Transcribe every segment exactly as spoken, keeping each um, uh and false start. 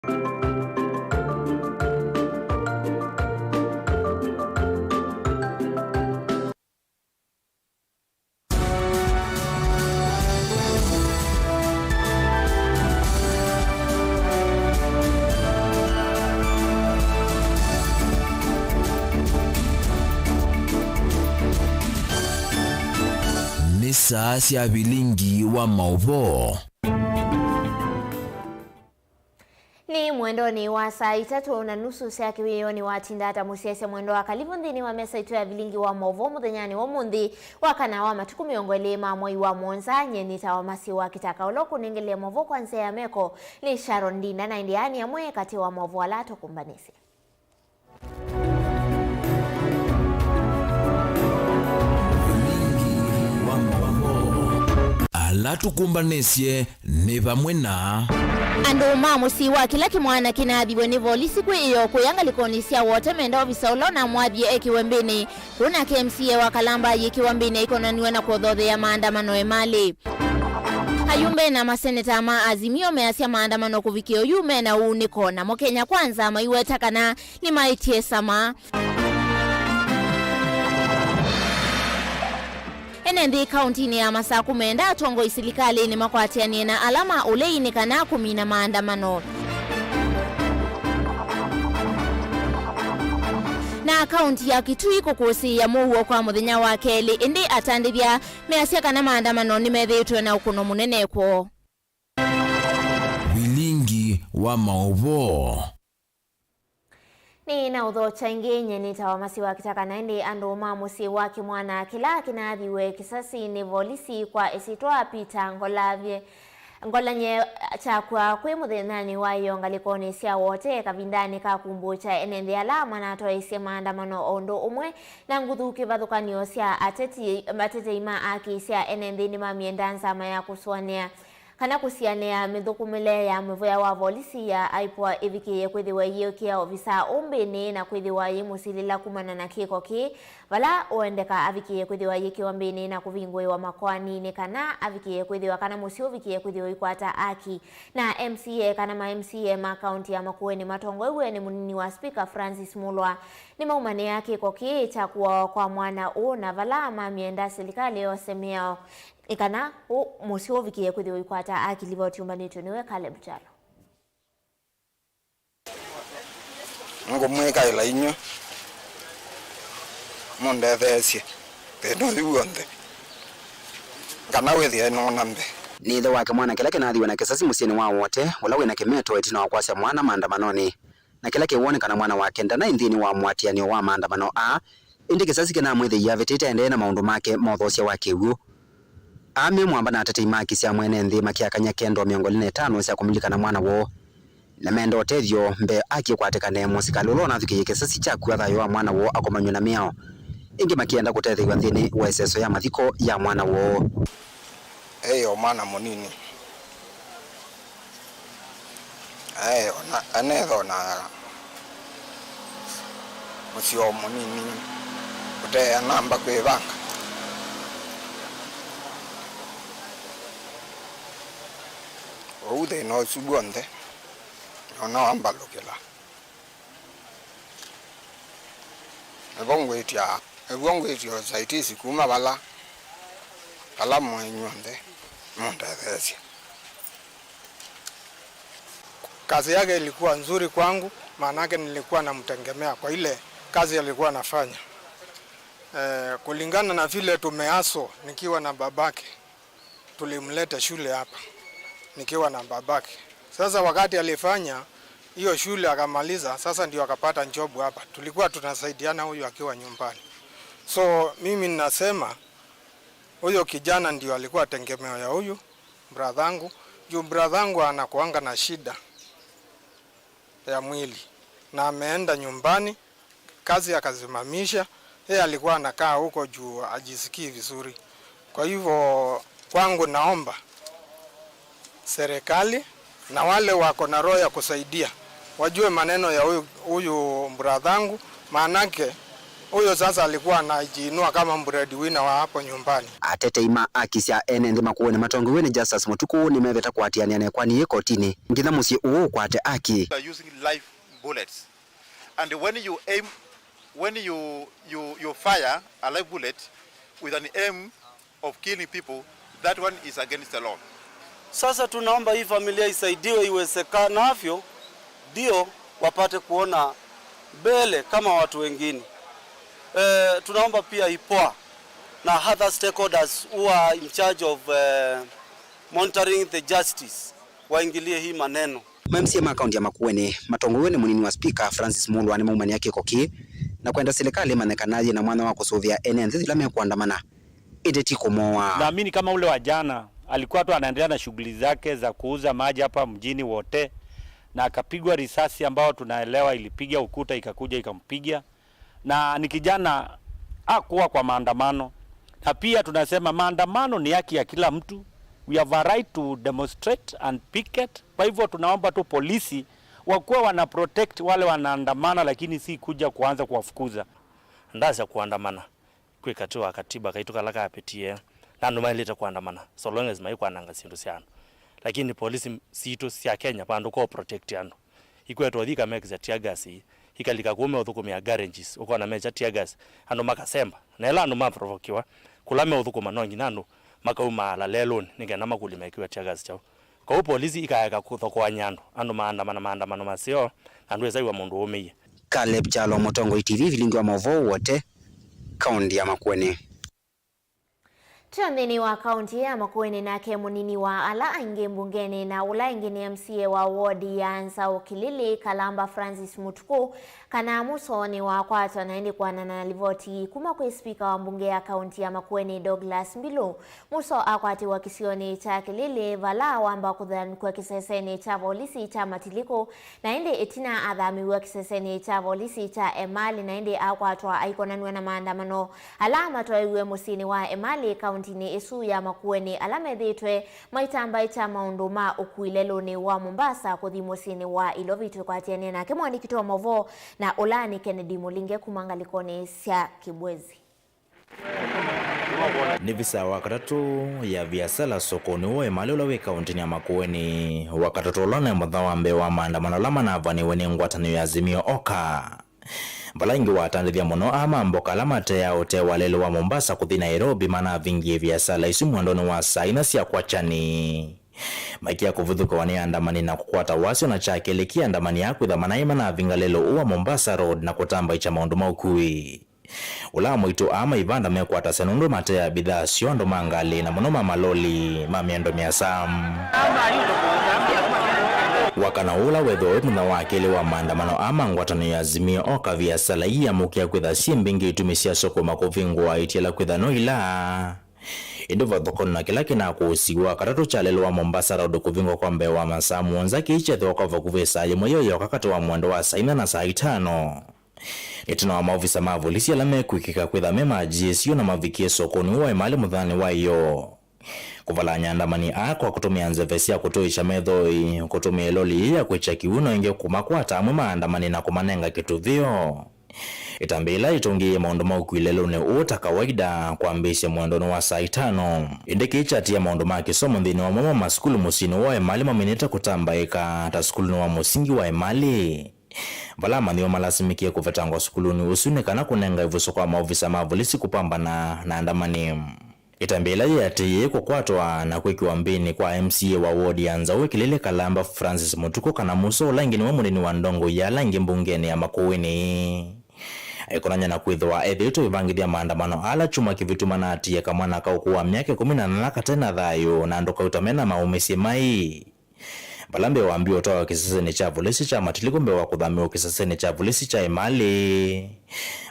Nĩ saa sya vilingi wa maũvoo. Nĩ mwendonĩ wa saa itatũ na nusu sya kĩwĩonĩ watinda ata mũsyaĩsya mwendwa? Kalivu nthĩnĩ wa mesa itũ ya vilingi wa maũvoo mũthenyanĩ wa ũmũnthĩ, wa kana wa matukũ mĩongo ĩlĩ ma mwei wa mũonza. Nyie nĩtawa Masi wa Kitaka, ũla ũkũnengelea maũvoo kwa nzĩa ya meko nĩ Sharon Ndinda, na ĩndĩ aa nĩ amwe katĩ wa maũvoo ala tũkũmbanĩsye. Ala tũkũmbanĩsye nĩ vamwe na andũ ma mũsyĩ wa kĩla kĩmwana kĩnaathiwe nĩ volisi kwĩĩo kũya ngalĩkonĩ sya Wote menda ovisa ũla ũnamwathie ekĩwe mbĩnĩ. Kũnake M C A wa Kalamba ayĩkĩwa mbĩnĩ aikonaniwe na kũthothea maandamano e malĩ. Ayumbe na maseneta ma Azimio measya maandamano kũvikĩa oyu mena uunĩko, namo Kenya Kwanza maiweta kana nĩmaĩtye sama. Ene nthĩ kauntinĩ ya Masaku menda atongoi silikalĩnĩ makwatĩanĩe na ala ma ũlei nĩ kana kũmina maandamano. Na kaunti ya Kitui kũkũsĩĩa mũuo kwa mũthenya wa kelĩ, ĩndĩ atandĩthya measya kana maandamano nĩmethĩĩtwe na ũkũno mũnene kwoo. Vilingi wa maũvoo. Nĩ na ũthokya ĩngĩ, nyie nĩtawa Masi wa Kitaka, na ĩndĩ andũ ma mũsyĩ wa kĩmwana kĩla kĩnaathiwe kĩsasi nĩ volisi kwa ĩsyĩtwa Peter Ngolavye, Ngolany'e, kyakw'a kwĩ mũthenyanĩ wa ĩyo ngalĩkonĩ sya Wote kavindanĩ ka kumbũkya ene nthĩ ala manatwaĩĩsye maandamano o ũndũ ũmwe na nguthu kĩvathũkany'o sya ateti. Atetei ma aki sya ene nthĩ nĩmamyenda nzama ya kũsũanĩa kana kũsianĩa mĩthũkũmĩle ya mũvea wa volisi ya IPOA ĩvikĩĩe kwĩthĩwa ĩyĩũkĩa ovisaa ũũ mbĩnĩ na kwĩthĩwa yĩmũsilĩla kumana na kĩko kĩĩ, vala ũendeka avikĩĩe kwĩthĩwa ayĩkĩwa mbĩnĩ na kũvingũĩwa makoaninĩ kana avikĩĩe kwĩthĩwa, kana mũsyĩ ũvikĩĩe kwĩthĩwa ũikwata aki. Na M C A kana ma M C A ma kaunti ya Makueni matongoew'e nĩ mũnini wa spika Francis Mulwa nĩmaumanĩaa kĩko kĩĩ kya kũawa kwa mwana ũũ, na vala mamyenda silikalĩ yose mĩao nĩ kana ũ-, mũsyĩ ũvikĩĩe kwĩthĩwa ũikwata aki. Livoti yũmbanĩtw'e nĩwe Caleb Kyalo. Nĩngũmwĩkaĩla inyw'ĩ mũndetheesye thĩna ũyũ w'onthe, kana wĩthĩe nũna mbee. Nĩ ĩthe wa kĩmwana kĩla kĩnaathiwe na kĩsasi mũsyĩnĩ wa Wote, ũla wĩ na kĩmeto ĩtina wa kwasya mwana maandamanonĩ, na kĩla kĩwonekana mwana wake ndanaĩ nthĩnĩ wa mũatĩanĩo wa maandamano aa, ĩndĩ kĩsasi kĩnamwĩthĩie avĩtĩte aendee na maũndũ make ma ũthoosya wa kĩw'ũ. Aa me Mwamba na atetei ma aki sya mwene nthĩ makĩakany'a kendo mĩongo ĩlĩ na ĩtano sya kũmulika na mwana woo. Nĩmenda ũtethyo mbee aki kwatĩkane mũsikalĩ ũla ũnavikĩie kĩsasi kya kua thayũ wa mwana woo akomanywe na mĩao. Ĩngĩ makĩenda kũtetheew'a nthĩnĩ wa ĩseso ya mathiko ya mwana woo. Eĩ o mwana mũnini. Aĩ ona anetha ona mũsyĩ o mũnini ũte anamba kwĩvanga. Ũu thĩna ũsu w'onthe ona wambalũkĩla. Nĩvo ngwĩtya, nĩvo ngwĩtya ũsaitisi kuma vala, vala mwĩ inyw'onthe mũndetheesye. Kazi yake ilikuwa nzuri kwangu, maanake nilikuwa namtegemea kwa ile kazi alikuwa anafanya. Eh, kulingana na vile tumeaswa nikiwa na babake, tulimleta shule hapa nikiwa na babake. Sasa wakati alifanya hiyo shule akamaliza, sasa ndio akapata job hapa. Tulikuwa tunasaidiana huyu akiwa nyumbani. So mimi ninasema huyo kijana ndio alikuwa tegemeo ya huyu brathangu. Juu brathangu anakuanga na shida ya mwili na ameenda nyumbani, kazi akasimamisha. Yeye alikuwa anakaa huko juu ajisikii vizuri. Kwa hivyo kwangu naomba serikali na wale wako na roho ya kusaidia wajue maneno ya huyu, huyu brathangu, maanake Huyo sasa alikuwa anajiinua kama breadwinner wa hapo nyumbani. Atetei ma aki sya ene nthĩ Makueni matongoew'e nĩ Justus Mũtukũ nĩmeveta kũatĩanĩa na ĩkoani yĩĩ kotinĩ nginya mũsyĩ ũũ ũkwate aki. Are using live bullets. And when you aim, when you, you, you fire a live bullet with an aim of killing people, that one is against the law. Sasa tunaomba hii familia isaidiwe iwezekanavyo, ndio wapate kuona mbele kama watu wengine. Eh, tunaomba pia IPOA na other stakeholders who are in charge of, eh, monitoring the justice waingilie hii maneno. Ma M C A ma kaunti ya Makueni matongoew'e nĩ mũnini wa spika Francis Mulwa nĩmaumany'a kĩko kĩĩ na kwenda silikalĩ ĩmanye kana yĩ na mwanya wa kũsũvĩa ene nthĩ yĩla mekũandamana, ĩndĩ ti kũmoa. Naamini kama ule wa jana alikuwa tu anaendelea na shughuli zake za kuuza maji hapa mjini wote, na akapigwa risasi ambayo tunaelewa ilipiga ukuta ikakuja ikampiga, na ni kijana hakuwa kwa maandamano. Na pia tunasema maandamano ni haki ya kila mtu, we have a right to demonstrate and picket. Kwa hivyo tunaomba tu polisi wakuwe wana protect wale wanaandamana, lakini si kuja kuanza kuwafukuza. Ndasya kuandamana kwĩ katĩ wa katiba kaitũ kala kapĩtie, na andũ maĩlĩte kũandamana so long as maikwananga syĩndũ sya andũ. Lakini polisi sitũ sya Kenya vandũ ko protect andũ, ikwetwa ũthi ikamekĩsya tear gas, ikalika kũu meũthũkũmĩa garages, ũkona mekya tear gas, andũ makasemba. Na ĩla andũ maprovokiwa, kũla meũthũkũma no nginya andũ makaumaala lelũnĩ nĩ kenda makũlye mekĩwe tear gas kyaũ. Kwoou polisi ikaeka kũthokoany'a andũ, andũ maandamana maandamano maseo, na ndwĩsa wĩw'a mũndũ ũũmĩie. Caleb Kyalo, Mũtongoi T V, vilingi wa maũvoo wote, kaunti ya Makueni. Twĩ o nthĩnĩ wa kaunti ya Makueni, nake mũnini wa ala aingĩ mbungenĩ na ũla ĩngĩ nĩ M C A wa ward ya Nzaũ Kĩlĩlĩ, Kalamba Francis Mũtukũ, kana Mũso nĩwakwatwa na ĩndĩ kũanana na livoti kuma kwĩ spika wa mbunge ya kaunti ya Makueni, Douglas Mbilu. Mũso akwatiwa kĩsionĩ kya Kĩlĩlĩ, vala wamba kũthanĩkw'a kĩsesenĩ kya volisi kya Matilikũ, na ĩndĩ ĩtina athamiw'a kĩsesenĩ kya volisi kya Emali, na ĩndĩ akwatwa aikonanw'a na maandamano ala matwaĩwe mũsyĩnĩ wa Emali, kauntinĩ ĩsu ya Makueni, ala methĩĩtwe maitambaĩkya maũndũ ma ũkui lelũnĩ wa Mombasa kũthi mũsyĩnĩ wa Ilovi. Twĩkwatĩanĩa nake mũandĩki witũ wa maũvoo na ũla nĩ Kennedy Mũlinge kuma ngalĩkonĩ sya Kĩbwezi. Nĩ visa wa katatũ ya viasala sokonĩ wa Emali ũla wĩ kauntinĩ ya Makueni, wa katatũ ũla nĩ mũthenya wa mbee wa maandamano ala manavaniwe nĩ ngwatanĩo ya Azimio Oka. Vala ĩngĩ watandĩthya mũno aa ma mboka ala mateaa ũtee wa lelũ wa Mombasa kũthi Nairobi manavingie viasala isu mwendonĩ wa saa ina sya kwakya nĩ maikĩa kũvithũkĩwa nĩ andamani na kũkwata wasyo, na kya kelĩ kĩ andamani aa kwĩtha manaĩ manavinga lelũ ũũ wa Mombasa Road na kũtambaĩkya maũndũ ma ũkui. Ũla amwaitũ aa maivanda mekwatasya nũndũ mateaa bidhaa syoo, andũ ma ngalĩ, na mũno ma maloli ma mĩendo mĩasa. Wakana ũla wethĩwa wĩ mũthenya wa kelĩ wa maandamano aa ma ngwatanĩo ya Azimio Oka, viasala ii amũkĩa kwĩtha syĩ mbingĩ itumi syasũkũma kũvingũa itiala kwĩtha no ila. Ĩndĩ vathokoni na kĩla kĩnakũsiw'a katatũ kya lelũ wa Mombasa Road kũvingwa kwa mbee wa masaa mũonza kĩi kyethĩwa kwa vakuvĩ saa yĩmwe yo yoka katĩ wa mwendo wa saa inya na saa itano. Ĩtina wa maovisa ma volisi ala mekwĩkĩka kwĩtha me ma G S U na mavikie sokonĩ ũũ wa Emali mũthenyanĩ wa ĩyoo kũvalany'a andamani aa kwa kũtũmĩa nzeve sya kũtũĩsya methoi, kũtũmĩa ĩloli yĩĩ ya kwĩkya kĩw'ũ na ĩngĩ kũmakwata amwe ma andamani na kũmanenga kĩtũvĩo. Ĩtambya ĩla yĩtũngĩĩe maũndũ ma ũkui lelũnĩ ũũ ta kawaida kwambĩĩsya mwendonĩ wa saa itano. Ĩndĩ kĩĩ kyatia maũndũ ma kĩsomo nthĩnĩ wa mamwe ma masukulu mũsyĩnĩ wa Emali maminĩte kũtambaĩka, ta sukulunĩ wa mũsingi wa Emali, vala amanyĩw'a malasimĩkie kũvetangwa sukulunĩ ũsu nĩ kana kũnenga ĩvuso kwa maovisa ma volisi kũpambana na andamani. Ĩtambya ĩla yĩatĩĩe kũkwatwa na kwĩkĩwa mbĩnĩ kwa M C A wa ward ya Nzaũ Kĩlĩlĩ Kalamba Francis Mũtukũ, kana Mũso ũla ĩngĩ nĩwe mũnini wa ndongoi ya ala angĩ mbungenĩ ya Makueni, aikonany'a na kwĩthĩwa ethĩĩtwe aivangĩthya maandamano ala kyumwa kĩvĩtu manaatĩĩe kamwana ka ũkũũ wa myaka ĩkũmi na ĩnana kate na thayũ na andũ kauta mena maũmĩsye mai. Vala mbee wambie ũtwawa kĩsesenĩ kya volisi kya Matilikũ mbee wa kũthamĩwa kĩsesenĩ kya volisi kya Emali,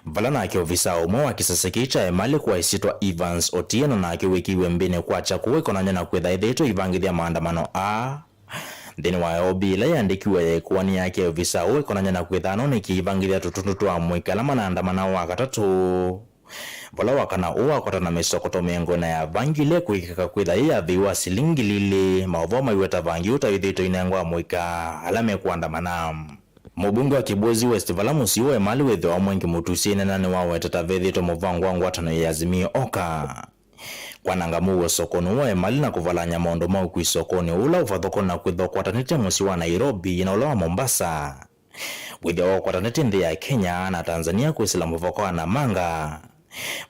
vala nake ovisaa ũmwe wa kĩsese kĩĩ kya Emali kwa ĩsyĩtwa Evans Otieno nake wĩkĩiwe mbĩnĩ kwakya kũu aikonany'a na kwĩtha ethĩĩtwe aivangĩthya maandamano aa. Nthĩnĩ wa O B ĩla yaandĩkiwe ya ĩkoani yake, ovisaa ũũ aikonany'a na kwĩtha anonĩkie aivangĩthya tũtundu twa amũika ala manaandamana wa katatũ. Vala wakana ũũ wakwata na mĩsokoto mĩongo ĩna ya vangi ĩla ĩkwĩkĩka kwĩtha yĩ ya vei wa silingi ngili ilĩ, maũvoo maiweta vangi ũũ ta wĩthĩĩtwe ũinengwa amũika ala mekũandamana. Mũmbunge wa Kibwezi West, vala mũsyĩ wa Emali wĩthĩwa mwingĩ mũtusye, ĩnena nĩwaweta ta vethĩĩtwe mũvango wa ngwatanĩo ya Azimio Oka kwananga mũuo sokonĩ wa Emali na kũvalany'a maũndũ ma ũkui sokonĩ ũla ũvathũkũ na kwĩthwa ũkwatanĩte mũsyĩ wa Nairobi na ũla wa Mombasa, wĩthĩwa ũkwatanĩte nthĩ ya Kenya na Tanzania kwĩsĩla mũvaka wa Namanga.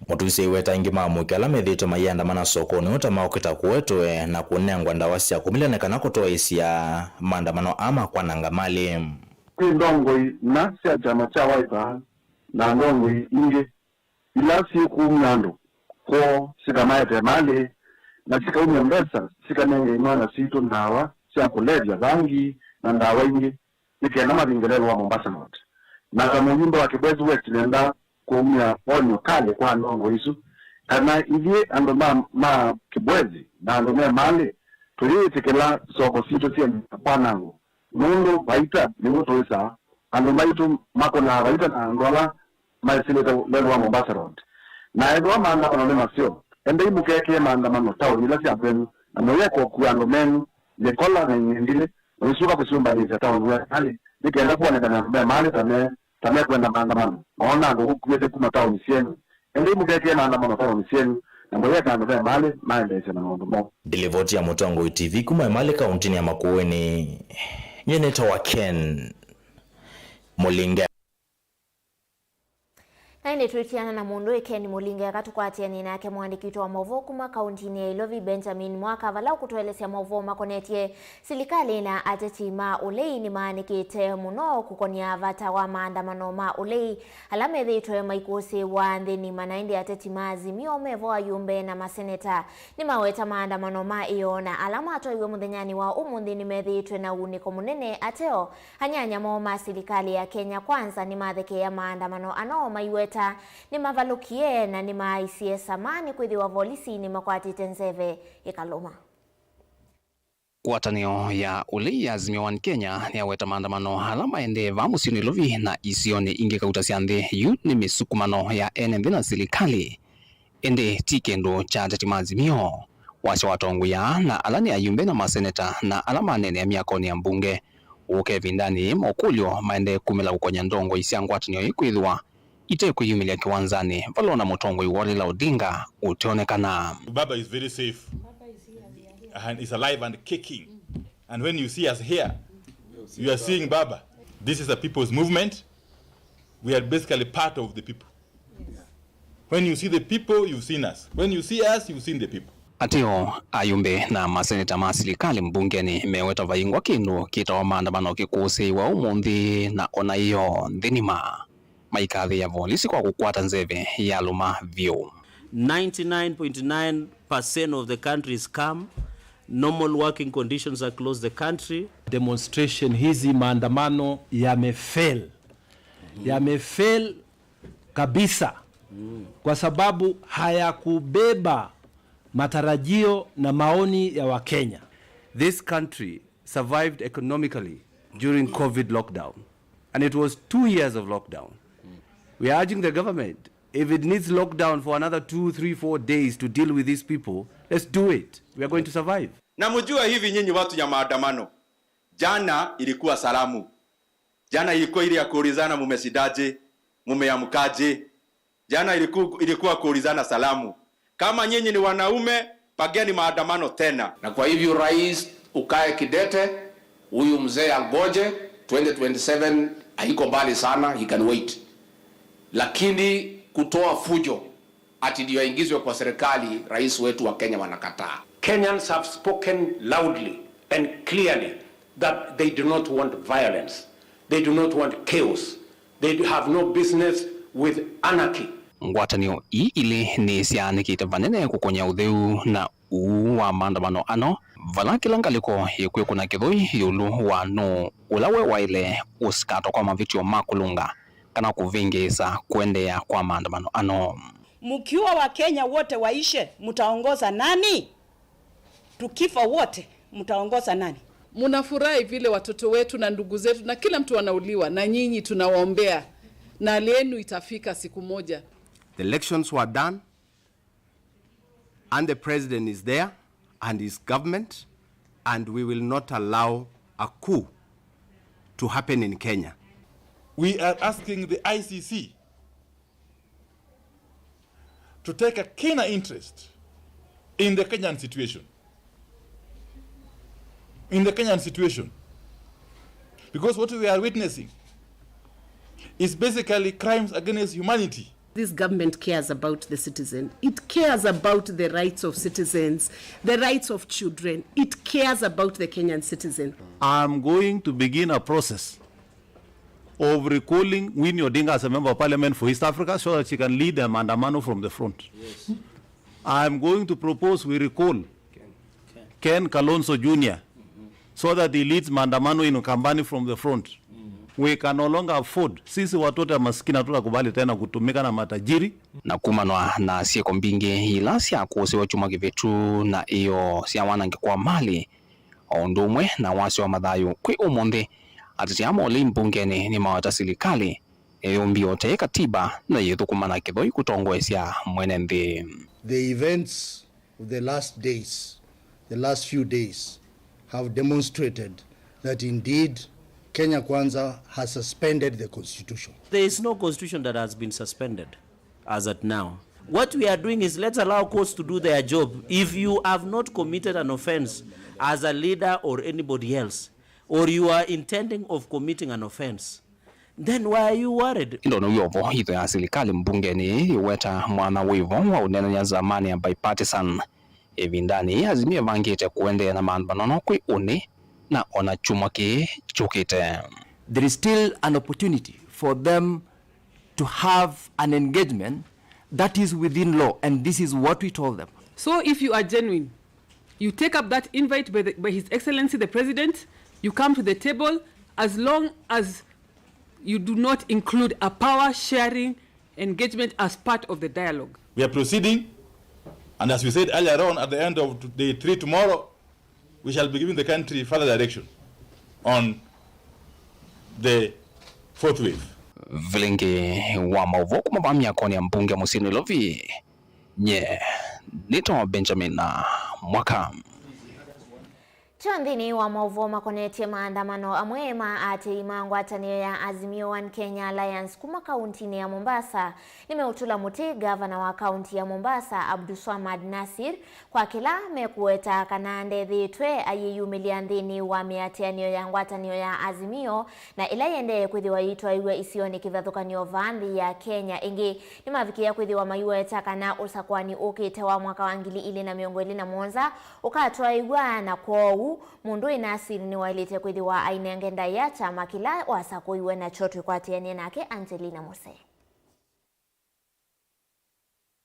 Mũtusye aiweta aingĩ ma amũika ala methĩĩtwe mayĩandamana sokonĩ ũũ ta maũkĩta kũetwe na kũnengwa ndawa sya kũmilya nĩ kana kũtwaĩĩsya maandamano aa ma kwananga malĩ. Kwĩ ndongoi na sya kyama kya Wiper na ndongoi ingĩ ila syĩkumya andũ kwoo sikamaete malĩ na sikaumya mbesa sikanenge imwana sitũ ndawa sya kũlevya, vangi, na ndawa ingĩ nĩ kenda mavinge lelũ wa Mombasa Road. Na ta mũyumbe wa Kibwezi West, nenda kũumya onyo kalĩ kwa ndongo isu kana ithyĩ andũ ma, ma Kibwezi na andũ me malĩ tũyĩtĩkĩla soko sitũ syenda kwanangwa, nũndũ vaita nĩw'o tũĩsaa. Andũ maitũ makũnaa vaita na andũ ala maĩsĩlĩte lelũ wa Mombasa Road. Na ethĩwa maandamano nĩ maseo, endai mũkekĩe maandamano taoni ila sya kwenyu, na mũyeka ũkua andũ menyu mĩkola na ing'endilĩ, mũisũka kũsyũmbanĩsya taoni wa Emali, nĩ kenda kwonekana andũ me malĩ ta me, ta mekwenda maandamano, moona andũ ũkuĩte kuma taoni syenyu. Endai mũkekĩe maandamano taoni syenyu, na mũyeka andũ me malĩ maendeesya na maũndũ moo. Ndilivoti ya Mũtongoi T V kuma Emali kauntinĩ ya Makueni, nyie nĩtawa Ken Mũlinge. Na ĩndĩ twĩtiana na mũndũ ĩ Ken Mũlinge, aka tũkwatĩanĩe nake mũandĩki witũ wa maũvoo kuma kauntinĩ ya Ilovi, Benjamin Mwaka, vala ũkũtũelesya maũvoo makonetye silikalĩ na ateti ma ũlei. Nĩmaanĩkĩte mũno kũkonya vata wa maandamano ma ũlei ala methĩĩtwe maikũsĩĩwa nthĩ nima, na ĩndĩ ateti ma Azimio mevo ayumbe na maseneta nĩmaweta maandamano ma ĩoo, na ala matwaiwe mũthenyanĩ wa ũmũnthĩ nĩmethĩĩtwe na uunĩko mũnene ateo. Anyanya moo ma silikalĩ ya Kenya Kwanza nĩmathekeea maandamano ano, maiweta nĩmavalũkie na nĩmaaisye samanĩ kwĩthĩwa volisi nĩmakwatĩte nzeve ĩkalũma. Ngwatanĩo ya ũlei ya Azimio One Kenya nĩyaweta maandamano ala maendee vaa mũsyĩnĩ Nairobi na isionĩ ingĩ kauta sya nthĩ. Yu nĩ mĩsukumano ya ene nthĩ na silikalĩ. Ĩndĩ ti kĩndũ kya ateti ma Azimio. Wasya wa atongoi aa na ala nĩ ayumbe na maseneta na ala maneenea myakonĩ ya mbunge ũka ĩvindanĩ yĩĩ, mokũlyo maendee kumĩla kũkonya ndongoi sya ngwatanĩo ĩĩ kwĩthĩwa itekwĩyumĩlya kĩwanzanĩ vala ona mũtongoi woo Raila Odinga ũteonekana. Baba is very safe. And is alive and kicking. And when you see us here, you are seeing Baba. This is a people's movement. We are basically part of the people. When you see the people, you've seen us. When you see us, you've seen the people. Ateo, ayumbe na maseneta ma silikalĩ mbungenĩ meweta vaingwa kĩndũ kĩtawa maandamano kĩkũsĩĩwa ũmũnthĩ, na ona ĩoo nthĩ nima maikathĩĩa volisi kwa kũkwata nzeve yalũma vyũ. Ninety-nine point nine percent of the country is calm. Normal working conditions across the country. Demonstration hizi, maandamano yamefail. Yamefail kabisa. Kwa sababu hayakubeba matarajio na maoni ya Wakenya. This country survived economically during COVID lockdown. And it was two years of lockdown. We are urging the government, if it needs lockdown for another two, three, four days to deal with these people, let's do it. We are going to survive. Na mjue hivi nyinyi watu ya maandamano, jana ilikuwa salamu. Jana ilikuwa ile ya kuulizana mumeshindaje, mumeamkaje. Jana iliku-, ilikuwa kuulizana salamu. Kama nyinyi ni wanaume, pageni maandamano tena. Na kwa hivyo, rais, ukae kidete, huyu mzee angoje, twenty twenty-seven haiko mbali sana, he can wait. Lakini kutoa fujo ati ndio aingizwe kwa serikali, rais wetu wa Kenya wanakataa. Kenyans have spoken loudly and clearly that they do not want violence. They do not want chaos. They have no business with anarchy. Ngwatanĩo ii ilĩ nĩsyaanĩkĩte vanene kũkonya ũtheu na ũu wa maandamano ano, vala kĩla ngalĩko yĩkwĩkũna kĩthũi ĩũlũ wa nũũ ũla we waĩle ũsikatwa kwa mavĩtyo ma kũlũnga kana kũvĩngĩĩsa kũendeea kwa maandamano ano. Mkiua Wakenya wote waishe, mtaongoza nani? Tukifa wote, mtaongoza nani? Mnafurahi vile watoto wetu na ndugu zetu na kila mtu wanauliwa, na nyinyi tunawaombea, na hali yenu itafika siku moja. The elections were done, and the president is there, and his government, and we will not allow a coup to happen in Kenya. We are asking the I C C to take a keener interest in the Kenyan situation. In the Kenyan situation. Because what we are witnessing is basically crimes against humanity. This government cares about the citizen. It cares about the rights of citizens, the rights of children. It cares about the Kenyan citizen. I'm going to begin a process of recalling Winnie Odinga as a member of parliament for East Africa so that she can lead the maandamano from the front. Yes. I'm going to propose we recall Ken Kalonzo Junior so that he leads maandamano in Ukambani from the front. We can no longer afford. Sisi watu wote maskini hatutakubali tena kutumika na matajiri. Na kumanwa na syĩko mbingĩ ila syakũsĩwe kyumwa kĩvĩtu na ĩyo sya wanangĩko wa mali, o ũndũ ũmwe na wasyo wa mathayũ kwĩ ũmũnthĩ, ateti aa maũlei mbungenĩ nĩmaweta silikalĩ ĩyũmbie ũtee katiba na yĩthũkũma na kĩthoi kũtongoesya mwene nthĩ. The events of the last days, the last few days have demonstrated that indeed Kenya Kwanza has suspended the constitution. There is no constitution that has been suspended as at now. What we are doing is, let's allow courts to do their job. If you have not committed an offense as a leader or anybody else, or you are intending of committing an offense, then why are you worried? Ĩndĩ o na wĩ o vo, itho ya silikalĩ mbungenĩ yĩweta mwana wĩ vo wa ũneenany'a zamani ya bipartisan. Ĩvindanĩ yĩĩ, Azimio ĩvangĩte kũendeea na maandamano kwĩ ũnĩ na o na kyumwa kĩĩ kyũkĩte. There is still an opportunity for them to have an engagement that is within law, and this is what we told them. So if you are genuine, you take up that invite by, the, by His Excellency the President, you come to the table, as long as you do not include a power sharing engagement as part of the dialogue. We are proceeding, and as we said earlier on, at the end of day three tomorrow, we shall be giving the country further direction on the fourth wave. Vilingĩ wa maũvoo kuma vaa myakonĩ ya mbunge mũsyĩ Nairobi, nye nĩtawa Benjamin Mwaka. Kyo nthĩnĩ wa maũvoo makonetye maandamano amwe ma aatĩĩi ma ngwatanĩo ya Azimio One Kenya Alliance kuma kauntinĩ ya Mombasa, nĩmeũtũla mũtĩ ngavana wa kaunti ya Mombasa, Abdulswamad Nasir, kwa kĩla mekũweta kana ndethĩĩtwe ayĩyumĩlya nthĩnĩ wa mĩatĩanĩo ya ngwatanĩo ya Azimio, na ĩla yĩendee kwĩthĩwa yĩitwaĩw'a isionĩ kĩvathũkany'o vaa nthĩ ya Kenya. Ĩngĩ, nĩmavikĩĩa kwĩthĩwa maiweta kana ũsakũani ũkĩte wa mwaka wa ngili ilĩ na mĩongo ĩlĩ na mũonza ũkatwaĩw'a, na kwoou mũndũ wĩ Nasir nĩwaĩlĩte kwĩthĩwa ainenge ndaĩa kyama kĩla wasakũiwe nakyo. Twĩkwatĩanĩe nake Angelina Mose.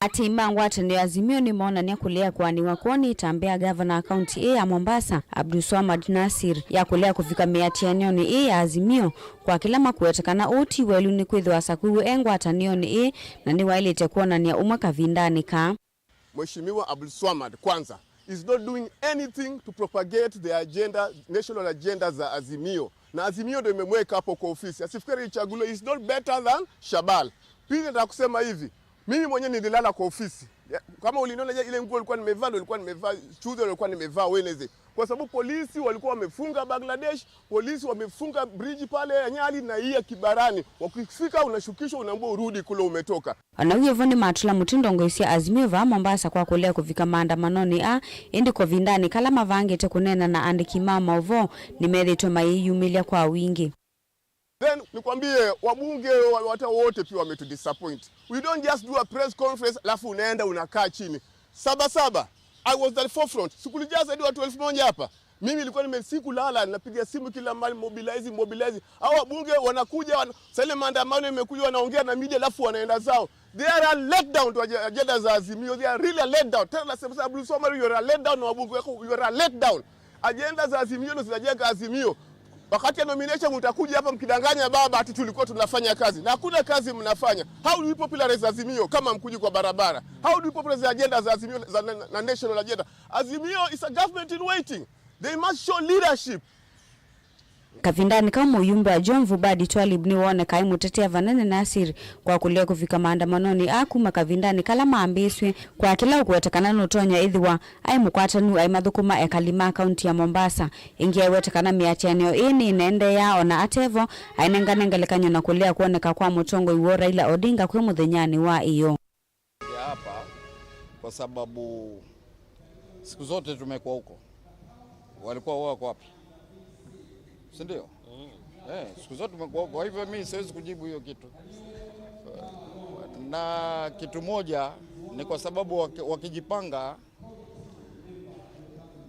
Aatĩĩi ma ngwatanĩo ya Azimio nĩmoonany'a kũlea kũanĩwa kwoo nĩ ĩtambya ya ngavana wa kaunti ĩĩ ya Mombasa, Abdulswamad Nasir, ya kũlea kũvika mĩatĩanĩonĩ ĩĩ ya Azimio, kwa kĩla makũweta kana ũu ti welu nĩkwĩthĩwa asakũiwe e ngwatanĩonĩ ĩĩ na nĩwaĩlĩte kwonany'a ũmwe kavindanĩ kaa. Mheshimiwa Abdulswamad, kwanza, is not doing anything to propagate the agenda, national agenda za Azimio. Na Azimio ndio imemweka hapo kwa ofisi. Asifikiri alichaguliwa, is not better than Shabal. Pili, nataka kusema hivi, mimi mwenyewe nililala kwa ofisi. Ya, kama uliniona je, ile nguo nilikuwa nimevaa, ndio nilikuwa nimevaa, chuzi nilikuwa nimevaa Wednesday. Kwa sababu polisi walikuwa wamefunga Bangladesh, polisi wamefunga bridge pale ya Nyali na hii ya Kibarani. Wakifika unashukishwa, unaambiwa urudi kule umetoka. O na wĩ o vo nĩmatũla mũtĩ ndongoi sya Azimio vaa Mombasa kwa kũlea kũvika maandamanonĩ aa, ĩndĩ kavindanĩ kala mavangĩte kũneena na aandĩki ma maũvoo, nĩmethĩĩtwe mayĩyumĩlya kwa wingĩ. Then nikwambie, wabunge wa-, hata wote pia wametudisappoint. We don't just do a press conference alafu unaenda unakaa chini. Saba Saba, I was at the forefront. Sikulijaa zaidi watu elfu moja hapa. Mimi nilikuwa nime-, sikulala, napiga simu kila mahali, mobilize, mobilize. Hao wabunge wanakuja, wana-, saa ile maandamano imekuja, wanaongea na media alafu wanaenda zao. They are a letdown to ag-, agenda za Azimio. They are really a letdown. Tena nasema sasa, Abdulswamad, you are a letdown, na wabunge wako, you are a letdown. Agenda za Azimio ndio zinajenga Azimio. Wakati ya nomination mtakuja hapa mkidanganya baba ati tulikuwa tunafanya kazi. Na hakuna kazi mnafanya. How do we popularize Azimio kama mkuji kwa barabara? How do we popularize agenda za Azimio za na, na, na national agenda? Azimio is a government in waiting. They must show leadership. Kavindanĩ kau mũyumbe wa Jomvu Badi Twalib nĩwoonekaa aimũtetea vanene Nasir kwa kũlea kũvika maandamanonĩ aa kuma kavindanĩ kala mambĩĩsw'e, kwa kĩla ũkũwetekana nũtonya ĩthĩwa aĩ mũkwatanu aimathũkũma ekali ma kaunti ya Mombasa. Ĩngĩ aiweta kana mĩatĩanĩo ĩĩ nĩĩneendeeaa, o na ate vo, ainengane ngelekany'o na kũlea kwoneka kwa mũtongoi woo Raila Odinga kwĩ mũthenyanĩ wa ĩyoo. Ya hapa kwa sababu siku zote tumekuwa huko. Walikuwa wao wako wapi? Si ndio? Eh, siku zote tumekuwa huko. Kwa hivyo mimi siwezi kujibu hiyo kitu. Na kitu moja ni kwa sababu waki-, wakijipanga,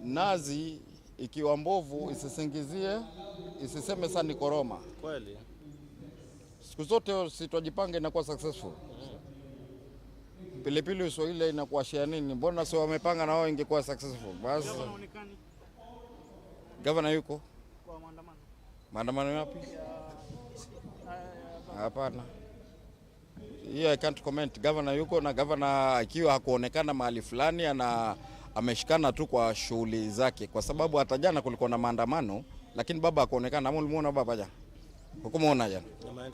nazi ikiwa mbovu isisingizie, isiseme sasa ni koroma. Kweli. Siku zote si twajipanga inakuwa successful. Pilipili uso ile inakuwa share nini? Mbona si wamepanga na wao ingekuwa successful? Basi. Gavana haonekani. Gavana yuko? Kwa maandamano. Maandamano yapi? Ya, ya, ya, hapana. Hiyo I can't comment. Gavana yuko, na gavana akiwa hakuonekana mahali fulani ana ameshikana tu kwa shughuli zake, kwa sababu hata jana kulikuwa na maandamano, lakini baba hakuonekana. Ama ulimuona baba jana? Hukumuona jana.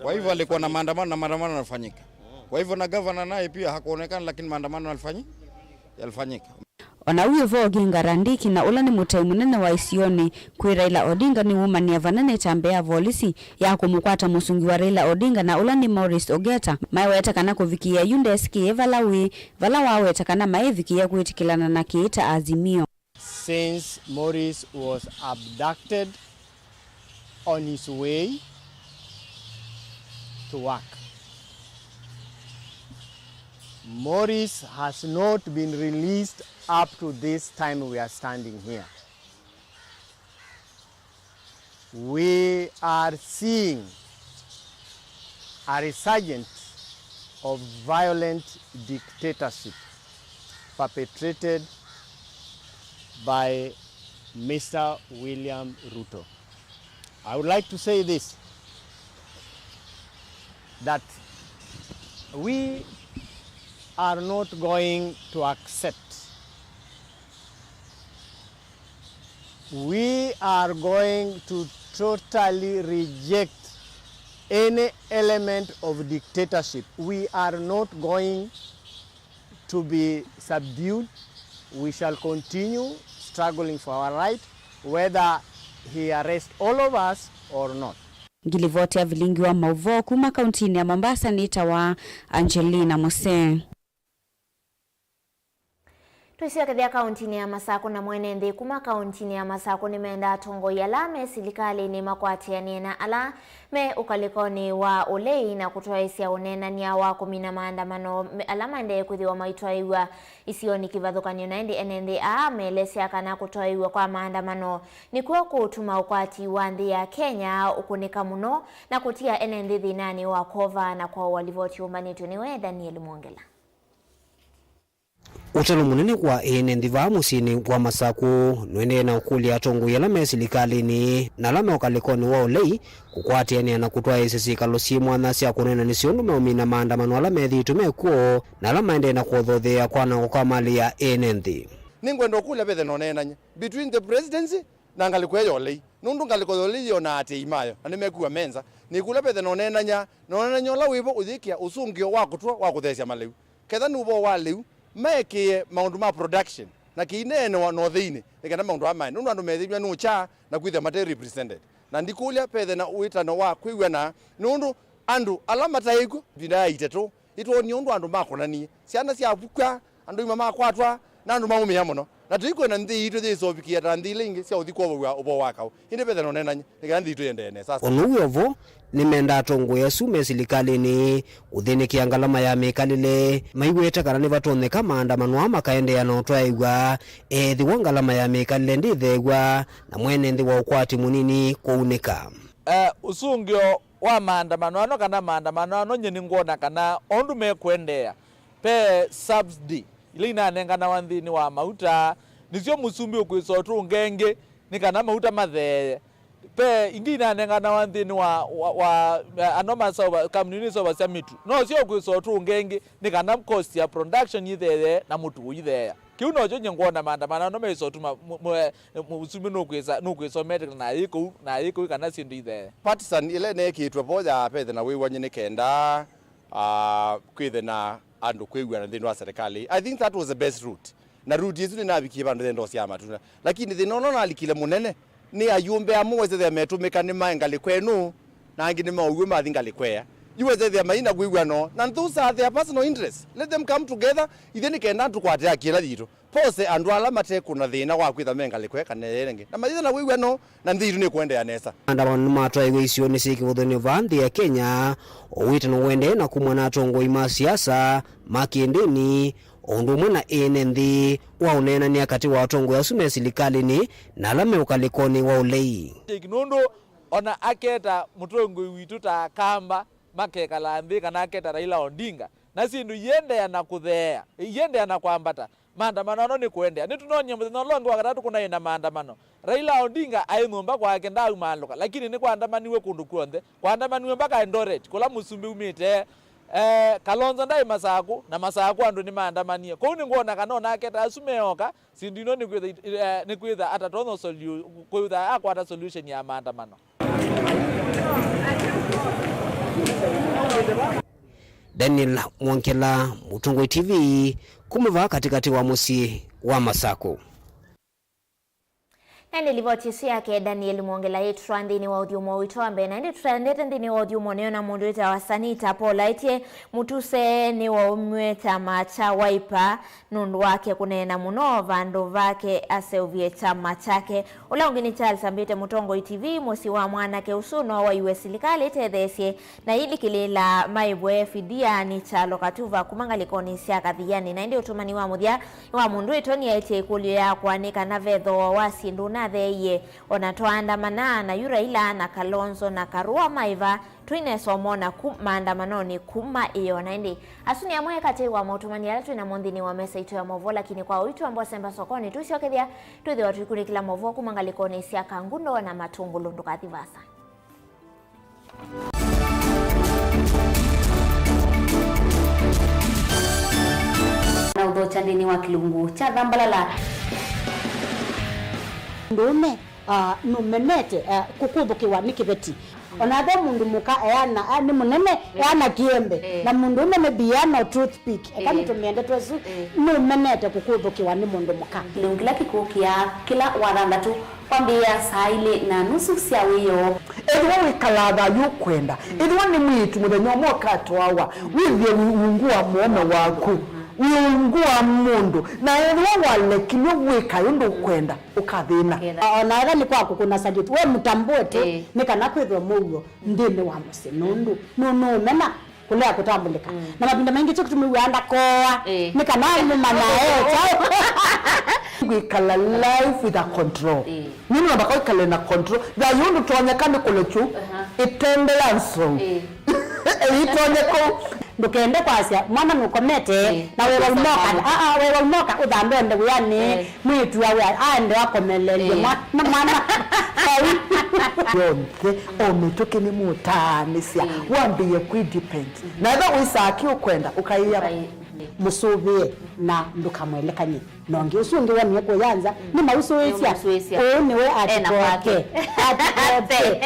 Kwa hivyo alikuwa na maandamano na maandamano yanafanyika. Kwa hivyo na gavana naye pia hakuonekana, lakini maandamano yalifanyi-, yalifanyika. O na wĩ vo, Oginga Randiki, na ũla nĩ mũtai mũnene wa isionĩ kwĩ Raila Odinga, nĩwumanie vana na ĩtambya ya volisi ya kũmũkwata mũsungi wa Raila Odinga na ũla nĩ Maurice Ogeta, maiweta kana kũvikĩĩa yu ndesĩkĩe vala wĩ, vala waweta kana maĩvikĩĩa kwĩtĩkĩlana na kĩĩ ta Azimio. Since Maurice was abducted on his way to work, Maurice has not been released up to this time we are standing here. We are seeing a resurgence of violent dictatorship perpetrated by Mister William Ruto. I would like to say this, that we are not going to accept, we are going to totally reject any element of dictatorship. We are not going to be subdued. We shall continue struggling for our right, whether he arrest all of us or not. Ngilivoti ya vilingi wa mauvoo kuma kauntinĩ ya Mombasa nĩtawa Angelina Musee. Twĩsyokethya kauntinĩ ya Masakũ, na mwene nthĩ kuma kauntinĩ ya Masakũ nĩmenda atongoi ala me silikalĩnĩ makwatĩanĩe na ala me ũkalĩkonĩ wa ũlei na kũtwaĩĩsya ũneenany'a wa kũmina maandamano me-, ala maendee kwĩthĩwa maitwaĩw'a isionĩ kĩvathũkany'o. Na ĩndĩ ene nthĩ aa meelesya kana kũtwaĩw'a kwa maandamano nĩkw'o kũũtuma ũkwati wa nthĩ ya Kenya ũkũnĩka mũno na kũtia ene nthĩ thĩnanĩ wa kwova na kwaũa. Livoti yũmbanĩtw'e nĩwe Daniel Mwongela. Ũtalo mũnene kwa ene nthĩ vaa mũsyĩnĩ wa Masakũ nũendee na ũkũlya atongoi ala me silikalĩnĩ na ala me ũkalĩkonĩ wa ũlei kũkwatĩanĩa na kũtwaĩĩsya syĩkalo syĩ mwanya sya kũneena nĩ syondũ meũmina maandamano ala methĩĩtwe mekw'o na ala maendee na kũthotheea kwanangwa kwa malĩ ya ene nthĩ. Nĩngwenda ũkũlya vethe na ũneenany'a between the presidency na ngalĩko ĩyo ya ũlei, nũndũ ngalĩko ya ũlei yĩonaa atĩĩi mayo na nĩmekuwa me nza. Nĩkũlya vethe na ũneenany'a, na ũneenany'a ũla wĩvo ũyĩkĩa ũsũngĩo wa kũtw'a wa kũtheesya malĩu. Ketha nĩ ũvoo wa lĩu, maekĩĩe maũndũ ma production na kĩineenewa na ũtheinĩ, nĩ kana maũndũ aa maende, nũndũ andũ methĩw'a nũkya na kwĩthĩa mate represented. Na ndikũlya vethe na ũĩtano wa kwĩw'ana, nũndũ andũ ala mataĩ kw'o ĩvinda ya itatũ, ĩtwonie ũndũ andũ makũnanie, syana syavukw'a, andũ ima makwatwa, na andũ maũmĩa mũno. Na tũikwenda nthĩ yitũ yĩseũvikĩĩa ta nthĩ ila ingĩ sya ũthi kwovow'a ũvoo wa kaũ. Ĩndĩ vethe na ũneenany'a, nĩ kana nthĩ yitũ ĩendee nesa. O na ũu wĩ o vo, nĩmendaa atongoi asu me silikalĩnĩ kũthĩnĩkĩa ngalama ya mĩkalĩle, maiw'ĩte kana nĩvatonyeka maandamano aa makaendeea na ũtwaĩw'a ethĩwa ngalama ya mĩkalĩle ndĩtheew'a na mwene nthĩ wa ũkwati mũnini kũunĩka. Eh, ũsũngĩo wa maandamano ano kana maandamano ano, nyie nĩngwona kana o ũndũ mekũendeea, ve subsidy ila inanenganawa nthĩnĩ wa mauta, nĩsyo mũsumbĩ ũkwĩsa ũtũnga ĩngĩ nĩ kana mauta matheeye. Ve ingĩ inanenganawa nthĩnĩ wa, wa, wa, eh, ano maseũva, kambuni iseũvasya mĩtu, nosyo ũkwĩsa ũtũnga ĩngĩ nĩ kana cost ya production ĩtheeye na mũtu ũitheea. Kĩu nokyo nyie ngwona maandamano ano meisotuma mu-, mu-, eh, mu-, mũsumbĩ nũkwĩsa, nũkwĩsa ũmetĩkĩla na ayĩ kũu, na ayĩ kũu kana syĩndũ ithee. Partisan ĩla ĩneekĩtwe vo ya pethe na wĩw'any'e nĩ kenda, ah, kwĩthe na andũ kwĩw'ana nthĩnĩ wa serikali. I think that was the best route. Na route ĩsu nĩnavikie vandũ yendoo sya matunda. Lakini thĩna ũla ũnalikile mũnene nĩ ayumbe amwe wesethĩa metũmĩka nĩ mae ngalĩko ĩno, na angĩ nĩmaũw'e mathi ngalĩko ĩya. Yu wesethĩa maina kwĩw'ano, na those are their personal interests. Let them come together, ithyĩ nĩ kenda tũkwate haki ĩla yitũ. Pose andũ ala matekũna thĩna wa kwĩtha me ngalĩko ĩya kana ĩla ĩngĩ. Na mayĩtha na wĩw'ano, na nthĩ yitũ nĩkũendeea nesa. Maandamano nĩmatwaĩwe isionĩ syĩ kĩvũthũnĩ vaa nthĩ ya Kenya, ũwĩtano nũendee na kumw'a na atongoi ma siasa, ma kĩndĩni, o ũndũ ũmwe na ene nthĩ wa ũneenany'a katĩ wa atongoi asu me silikalĩnĩ na ala me ũkalĩkonĩ wa ũlei. Nũndũ ona aketa mũtongoi witũ ta Akamba makekala nthĩ, kana aketa Raila Odinga, na syĩndũ iendeea na kũtheea, iendeea na kwambata. Maandamano ano nĩkũendeea. Nĩtũnonie mũthenya ũla ũngĩ wa katatũ kũnaĩ na maandamano. Raila Odinga aĩ nyũmba kwake, ndaumaalũka, lakini nĩkwaandamaniwe kũndũ kw'onthe. Kwaandamaniwe mpaka Eldoret, kũla mũsumbĩ umĩte. Eh, Kalonzo ndaĩ Masakũ, na Masakũ andũ nĩmaandamanie. Kwoou nĩngwona kana onake ta asu meoka, syĩndũ ino nĩkwĩtha, eh, nĩkwĩtha atatonya solu-, kwĩtha akwata solution ya maandamano. Daniel Mwongela, Mũtongoi T V, kuma vaa katĩkatĩ wa mũsyĩ wa Masakũ. Na ĩndĩ livoti ĩsu yake Daniel Mwongela yĩtũtwaa nthĩnĩ wa ũthyũmũo witũ wa mbee, na ĩndĩ tũtaendete nthĩnĩ wa ũthyũmũo nĩyo na mũndũ wĩtawa Sanita Paul aĩtye mũtuse nĩwaumw'e kyama kya Wiper nũndũ wake kũneena mũno vandũ vake aseũvye kyama kyake. Ũla ũngĩ nĩ Charles ambĩte Mũtongoi T V, mũsyĩ wa mwanake ũsu no waiwe silikalĩ ĩtetheesye na ilikĩlĩĩla maĩvwe fidia nĩ kyalo Katuva kuma ngalĩkonĩ sya Kathiani. Na ĩndĩ ũtũmani wa mũthya nĩ wa mũndũ wĩtoni aĩtye ĩkũlyo yakwa nĩ kana ve thooa wa syĩndũ ũnatheeie. Ona twaandamana na yu Raila na Kalonzo na Karua maĩva, tũinesa ũmona ku maandamanonĩ kuma ĩyo. Na ĩndĩ asu nĩ amwe katĩ wa maũtũmani ala twĩ namo nthĩnĩ wa mesa itũ ya maũvoo, lakini kwa ũitu wa mbosemba sokoni tũsyokethya twĩthĩwa tũikunĩkĩla maũvoo kuma ngalĩkonĩ sya Kangundo na Matũngũlũ. Ndũkathi vaasa. Na ũthokya nthĩnĩ wa kĩlungu kya thambalala. Mũndũũme, ah, nũmenete, ah, kũkũthũkĩwa nĩ kĩveti. Ona ve mũndũ mũka eana, ah, nĩ mũnene, eana kĩembe. Eh. Na mũndũũme maybe eana toothpick. Eka, eh, nĩtũmĩe ndeto ĩsu, eh, nũmenete kũkũthũkĩwa nĩ mũndũ mũka. Kĩlungu kĩla kĩkũkĩa kĩla wathanthatũ. Kwambĩĩa saa ilĩ na nusu sya wĩoo. Ethĩwa wĩkalaa thayũ ũkwenda, ethĩwa nĩ mwĩĩtu mũthenya ũmwe ũkatwawa, wĩthĩe wĩ ungu wa mũũme waku, wĩ ungu wa mũndũ, na ethĩwa walekilw'e wĩka ũndũ ũkwenda, ũkathĩna. Ũkethĩna. O na ethĩwa nĩ kwa kũkũna salute, we mũtambũe tu, ĩĩ, nĩ kana kwĩthwe mũuo nthĩnĩ wa mũsyĩ, nũndũ nũ-, nũũmena kũlea kũtambũlĩka. Mm. Na mavinda maingĩ kyo kĩtũmĩw'aa ndakoa, ĩĩ, nĩ kana amũmanya e kyaũ. Kwĩkala life with a control. Ĩĩ. Nũndũ namba kwĩkala na control. Thayũ ndũtonyeka nĩ kũlekyu. Aha. Ĩtendela nzou. Ĩĩ. Ĩitonye kũu. Ndũkende kwasya mwana nũkomete, ĩĩ, na wewa ũmoka, aa, wewa ũmoka ũthambe ũende wĩanĩ, ĩĩ, mwĩĩtu awe aende akomeleelye, ĩĩ, mwa-, na mwana. Yonthe, o mĩtũkĩ nĩmũtaanĩsya, ĩĩ, wambĩĩe kwĩ depend. Na ethĩwa wĩsaa kĩ ũkwenda, ũkaĩa mũsũvĩe na ndũkamwelekany'e. Na ũngĩ ũsu ũngĩ wonie kũya nza, nĩmausũĩsya. Nĩmausũĩsya. Ũũ nĩwe ena kwake. Atikoke.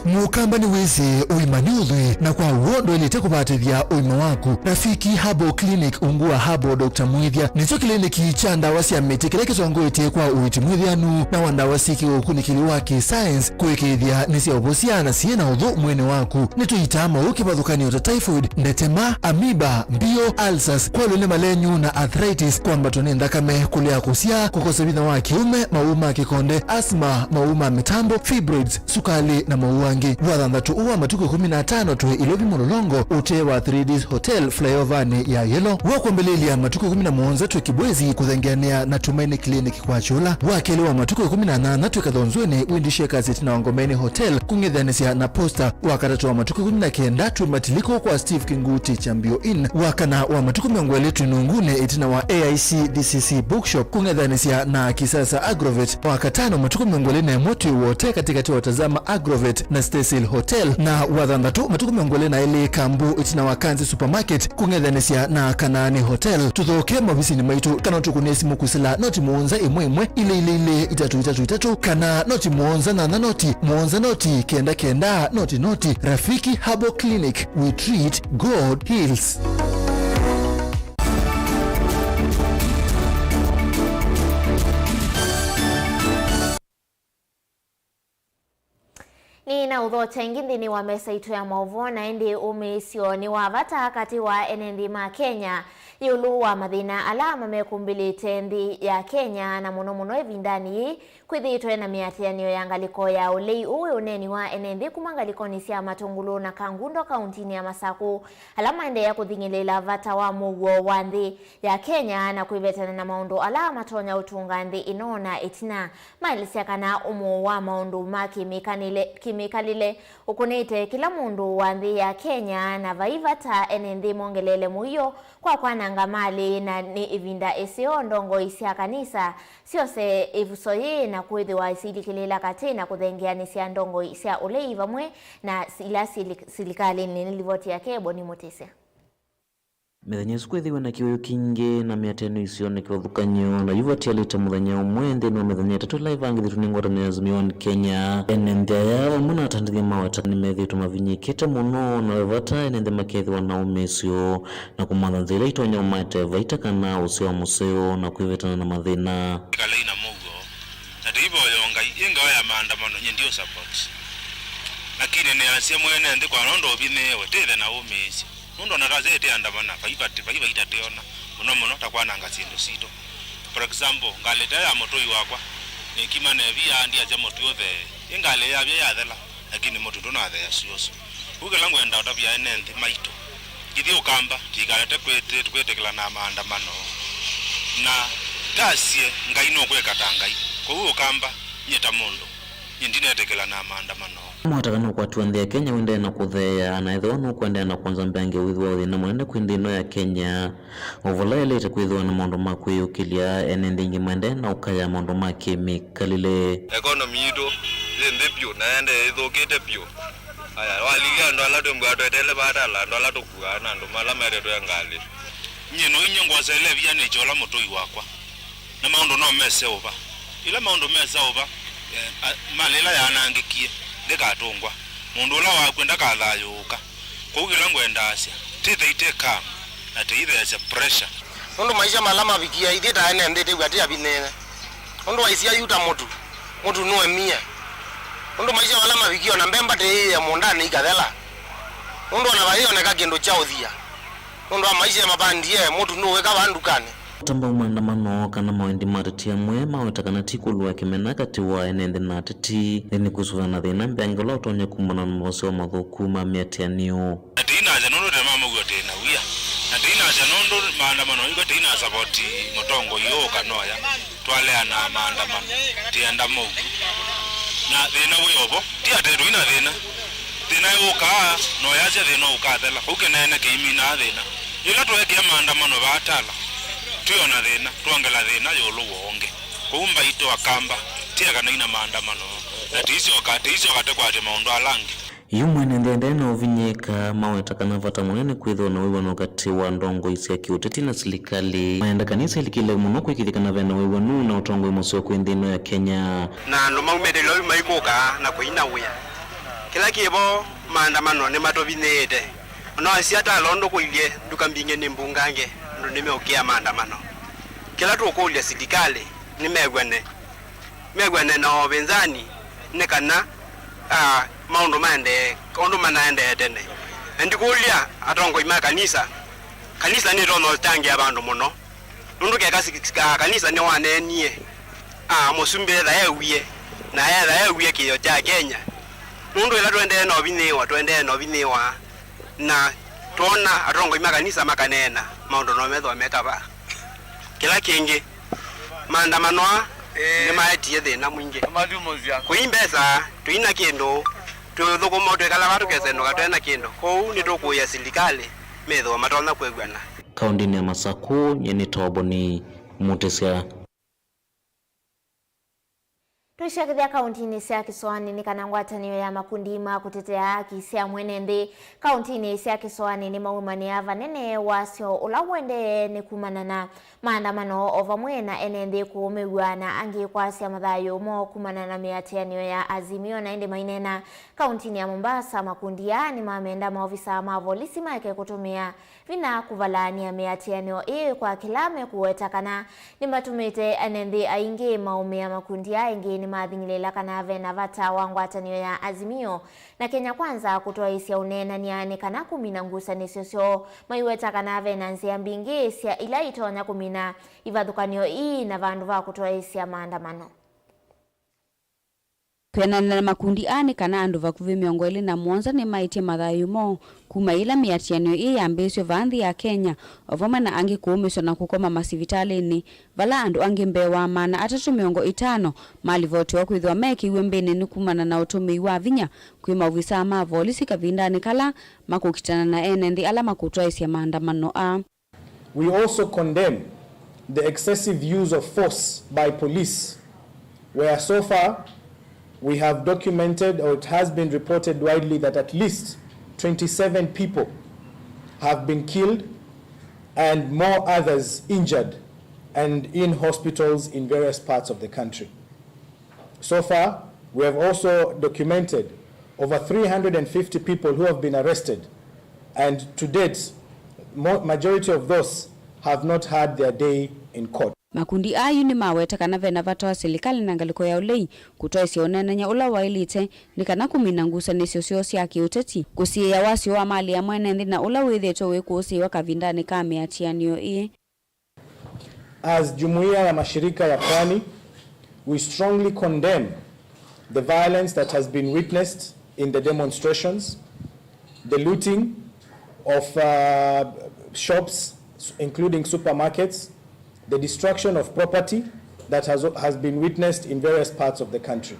Mũkamba nĩwĩsĩ ũima nĩ ũthwii, na kwa w'o ndwaĩlĩte kũvatĩthya ũima waku. Rafiki Herbal Clinic ungu wa Herbal Doctor Mwĩthya nĩkyo kĩliniki kya ndawa sya mĩtĩ kĩla kĩtongoetye kwa ũiiti mwĩthĩanu na wa ndawa syĩ kĩũkunĩkĩli wa kĩ-science kũĩkĩĩthya nĩsyaũvosya na syĩ na ũthũ mwĩĩnĩ waku. Nĩtũitaa maũũ kĩvathũkany'o ta typhoid, ndetema, amoeba, mbio, ulcers, kwalw'a nĩ malenyu na arthritis, kwambatwa nĩ nthakame, kũlea kũsyaa, kũkosa vinya wa kĩũme, maũũ ma kĩkonde, asthma, maũũ ma mĩtambo, fibroids, sukalĩ, na maũũ angĩ. Wathanthatũ ũũ wa matukũ ĩkũmi na atano twĩ Ilovi Mũlolongo, ũtee wa Three Ds Hotel, flyover-nĩ ya Yellow. Wa kwambĩlĩlya matukũ ĩkũmi na mũonza twĩ Kibwezi, kũthengeanĩa na Tumaini Clinic kwa Kyũla. Wa kelĩ wa matukũ ĩkũmi na nyanya twĩ Kathonzweni, wĩndisye kasi ĩtina wa Ngomeni Hotel, kũng'ethanĩsya na Posta. Wa katatũ wa matukũ ĩkũmi na kenda twĩ Matiliko kwa Steve Kinguti Chambio Inn. Wa kana wa matukũ mĩongo ĩlĩ twĩ Nungunĩ ĩtina wa A I C D C C Bookshop, kũng'ethanĩsya na Kisasa Agrovet. Wa katano matukũ mĩongo ĩlĩ na ĩmwe twĩ Wote katĩkatĩ wa Tazama Agrovet na Staysail Hotel, na wathanthatũ matukũ mĩongo ĩlĩ na elĩ Kambu ĩtina wa Kanzi Supermarket kũng'ethanĩsya na Kanaani Hotel. Tũthooke maovisinĩ maitũ kana ũtũkũnĩe simũ kwĩsĩla noti mũonza ĩmwe ĩmwe ilĩ ilĩ ilĩ itatũ itatũ itatũ kana noti mũonza nyanya noti mũonza noti kenda kenda noti noti. Rafiki Herbal Clinic, we treat, God heals. Nĩ na ũthokya ĩngĩ nthĩnĩ wa mesa itũ ya maũvoo, na ĩndĩ ũmĩĩsyo nĩ wa vata katĩ wa ene nthĩ ma Kenya ĩũlũ wa mathĩna ala mamekumbĩlĩte nthĩ ya Kenya, na mũno mũno ĩvindanĩ yĩĩ kwĩthĩĩtwe na mĩatĩanĩo ya ngalĩko ya ũlei. Ũũ wĩ ũneeni wa ene nthĩ kuma ngalĩkonĩ sya Matũngũlũ na Kangundo kauntinĩ ya Masakũ, ala maendeea kũthing'ĩlĩĩla vata wa mũuo wa nthĩ ya Kenya na kwĩvetana na maũndũ ala matonya ũtũnga nthĩ ĩno na ĩtina. Maelesya kana ũmwe wa maũndũ ma kĩmĩkanĩle-, kĩmĩkalĩle ũkũnĩte kĩla mũndũ wa nthĩ ya Kenya, na vai vata ene nthĩ mongeleele mũio kwa kwananga malĩ, na nĩ ĩvinda ĩseo ndongoi sya kanisa syose ĩvuso yĩĩ na kwĩthĩwa isilikĩlĩĩla katĩ na kũthengeanĩsya ndongoi sya ũlei vamwe na ila sili-, silikalĩnĩ. Nĩ livoti yake Eboni Mũtĩsya. Mĩthenya ĩsu kwĩthĩwe na kĩwĩũ kingĩ na mĩatĩanĩo isioneka ũthũkany'o, na yu vatialĩte mũthenya ũmwe nthĩnĩ wa mĩthenya ĩtatũ ĩla ĩvangĩthĩtwe nĩ ngwatanĩo ya Azimio One Kenya. Ene nthĩ aya vamwe na atandĩthya maweta nĩmethĩĩtwe mavinyĩĩkĩte mũno, na ve vata ene nthĩ makethĩwa na ũmĩĩsyo na kũmantha nzĩa ila itonya ũmaetee vaita kana ũseo wa mũseo na kwĩvetana na mathĩna. Ĩkalai na mũuo, na tũivoya Ngai, ĩ ngewa ya maandamano nyie ndiũ support. Lakini nĩasya mwene nthĩ kwa nũndũ ũvinyĩĩwe, tĩthe na ũmĩĩsyo. Nũndũ ona ta asyai tĩandamana, vai vati-, vai vaita tĩona, mũno mũno ta kwananga syĩndũ sitũ. For example, ngalĩ ta ya mũtũi wakwa, nĩkima na ĩvia, ndiasya mũtĩ ũthee, ĩ ngalĩ yavya yathela, lakini mũtĩ ndũnathea syũsũ. Kwoou kĩla ngwenda ũtavya ene nthĩ maitũ, ithyĩ Ũkamba, tũikalete kwĩtĩ-, kwĩtĩkĩla na maandamano. Na tasye Ngai nũkwĩka ta Ngai. Kwoou Ũkamba, nyie ta mũndũ, nyie ndinetĩkĩla na maandamano. Maweta kana ũkwati wa nthĩ ya Kenya ũendee na kũtheea, na ethĩwa nũkũendeea na kwonza mbeange wĩthĩwa wĩ thĩna mũnene kwĩ nthĩ ĩno ya Kenya, o vala yaĩlĩte kwĩthĩwa na maũndũ ma kwĩyũkĩlya, ene nthĩ ingĩ maendee na ũkaya maũndũ ma kĩmĩkalĩle. Economy yitũ yĩ nthĩ vyũ na ĩendee ĩthũkĩte vyũ. Aya, walilya andũ ala twĩmbũaa tweteele vaa tala, andũ ala tũkuaa na andũ ala maetetwe ngalĩ. Nyie no inyie ngwosa ĩla ĩvia nĩkyola mũtũi wakwa. Na maũndũ no mese ũva. Ĩla maũndũ mesa ũva, eh, a-, malĩ ĩla yaanangĩkie ndĩkatũngwa. Mũndũ ũla wakw'e ndakathayũũka. Kwoou kĩla ngwendaasya, tĩthei tĩ calm na tĩitheesya pressure. Nũndũ maisha mala mavikie, ithyĩ ta ene nthĩ tĩw'a tĩ avinyĩĩe. Nũndũ waisye yu ta mũtu, mũtu nũemie. Nũndũ maisha mala mavikie, ona mbemba tĩyĩĩa mũũndanĩ ikathela. Nũndũ ona vayĩoneka kĩndũ kya ũthia. Nũndũ wa maisha mavandie, mũtu nũwĩka vaa ndukanĩ. Ũtambau maandamano kana mawendi ma ateti amwe maweta kana ti kũlũa kĩmena katĩ wa ene nthĩ na ateti, nthĩ nĩ kwĩsũvana na thĩna mbeange ũla ũtonya kumana na maũseo mathũku ma mĩatĩanĩo. Na tũinasya nũndũ tene mamũw'a twĩ na wia, na tũinasya nũndũ maandamano ĩkw'a tũinasavoti mũtongoi ũũ kana ũya. Twaleanaa maandamano, tĩenda mũuo. Na thĩna wĩ ovo, ti atĩ tũina thĩna. Thĩna ũkaa, na ũyasya thĩna ũkathela. Kũu kĩneene kĩiminaa thĩna. Yĩla tweekĩa maandamano vaa tala, twĩona thĩna, twongela thĩna ĩũlũ wa ũngĩ. Kũu mbaitũ Akamba, ti eka naina maandamano, na tĩisyoka, tĩisyoka tũkwatye maũndũ ala angĩ. Yu mwene nthĩ aendee na ũvinyĩĩka, maweta kana vata mũnene kwĩthĩwa na wĩw'ano katĩ wa ndongoi sya kĩũteti na silikalĩ. Maenda kanisa ĩlikĩle mũno kwĩkĩĩthya kana ve na wĩw'anu na ũtongoi mũseo kwĩ nthĩ ĩno ya Kenya. Na andũ maumĩte Nairobi maikũka na kũina wĩa. Kĩla kĩvo, maandamano nĩmatũvinyĩĩte. Ona wasya tala ũndũ kũilye, nduka mbingĩ nĩ mbungange, andũ nĩmeũkĩa maandamano. Kĩla tũkũlya silikalĩ, nĩmew'ane. Mew'ane na ũvĩnzani nĩ kana, ah, maũndũ maendee ũndũ manaendee tene. Na ndikũlya atongoi ma kanisa, kanisa nĩtonya ũtangĩa vandũ mũno. Nũndũ keka si-, si-, ka-, kanisa nĩwaneenie, ah, mũsumbĩ etha ewie, na etha ewie kĩĩo kya Kenya. Nũndũ ĩla tũendee na ũvinyĩĩwa, tũendee na ũvinyĩĩwa. Na twoona atongoi ma kanisa makaneena, maũndũ no methĩwa mekava. Kĩla kĩngĩ, maandamano aa nĩmaetie thĩna mwingĩ. Kũi mbesa, tũina kĩndũ, tũthũkũma twĩkala vaa tũkesenũka twena kĩndũ. Kwoou nĩtũkũĩa silikalĩ methĩwa matonya kwĩw'ana. Kaũndĩnĩ ya Masakũ, nyie nĩ Toboni Mũtĩsya. Twĩsyakĩthya kauntinĩ sya Kĩsoanĩ nĩ kana ngwatanĩo ya makundi ma kũtetea haki sya mwene nthĩ kauntinĩ sya Kĩsoanĩ nĩmaumanĩa vanene wasyo ũla ũendee nĩ kumana na maandamano o vamwe na ene nthĩ kũũmĩw'a na angĩ kwasya mathayũ moo kumana na mĩatĩanĩo ya Azimio. Na ĩndĩ maineena kauntinĩ ya Mombasa, makundi aa nĩmamenda maovisa ma volisi maeke kũtũmĩa vinya kũvalaany'a mĩatĩanĩo ĩĩ kwa kĩla mekũweta kana nĩmatũmĩte ene nthĩ aingĩ maũmĩa. Makundi aa ĩngĩ nĩmathing'ĩlĩĩla kana ve na vata wa ngwatanĩo ya Azimio na Kenya Kwanza kũtwaĩĩsya ũneenany'a nĩ kana kũmina ngusanĩsyo syoo, maiweta kana ve na nzĩa mbingĩ sya ila itonya kũmina ivathũkanĩo ii na vandũ va kũtwaĩĩsya maandamano. Kwĩanana na makundi aa nĩ kana andũ vakuvĩ mĩongo ĩlĩ na mũonza nĩmaĩtye mathayũ moo kuma yĩla mĩatĩanĩo ĩĩ yambĩĩsw'e vaa nthĩ ya Kenya, o vamwe na angĩ kũũmĩswa na kũkoma masivitalĩnĩ, vala andũ angĩ mbee wa maana atatũ mĩongo ĩtano malivotiwa kwĩthĩwa mekĩiwe mbĩnĩ nĩ kumana na ũtũmĩi wa vinya kwĩ maovisaa ma volisi kavindanĩ kala makũkitana na ene nthĩ ala makũtwaĩsya maandamano aa. We also condemn the excessive use of force by police, where so far we have documented, or it has been reported widely, that at least twenty-seven people have been killed and more others injured and in hospitals in various parts of the country. So far, we have also documented over three hundred and fifty people who have been arrested, and to date, mo-, majority of those have not had their day in court. Makundi aa yu nĩmaweta kana ve na vata wa silikalĩ na ngalĩko ya ũlei kũtwaĩsya ũneenany'a ũla waĩlĩte nĩ kana kũmina ngusanĩsyo syoo sya kĩũteti, kũsiĩĩa wasyo wa malĩ ya mwene nthĩ na ũla wĩthĩĩtwe wĩkũsĩĩwa kavindanĩ ka mĩatĩanĩo ĩĩ. As Jumuiya ya Mashirika ya Pwani, we strongly condemn the violence that has been witnessed in the demonstrations, the looting of, uh, shops, including supermarkets, the destruction of property that has, has been witnessed in various parts of the country.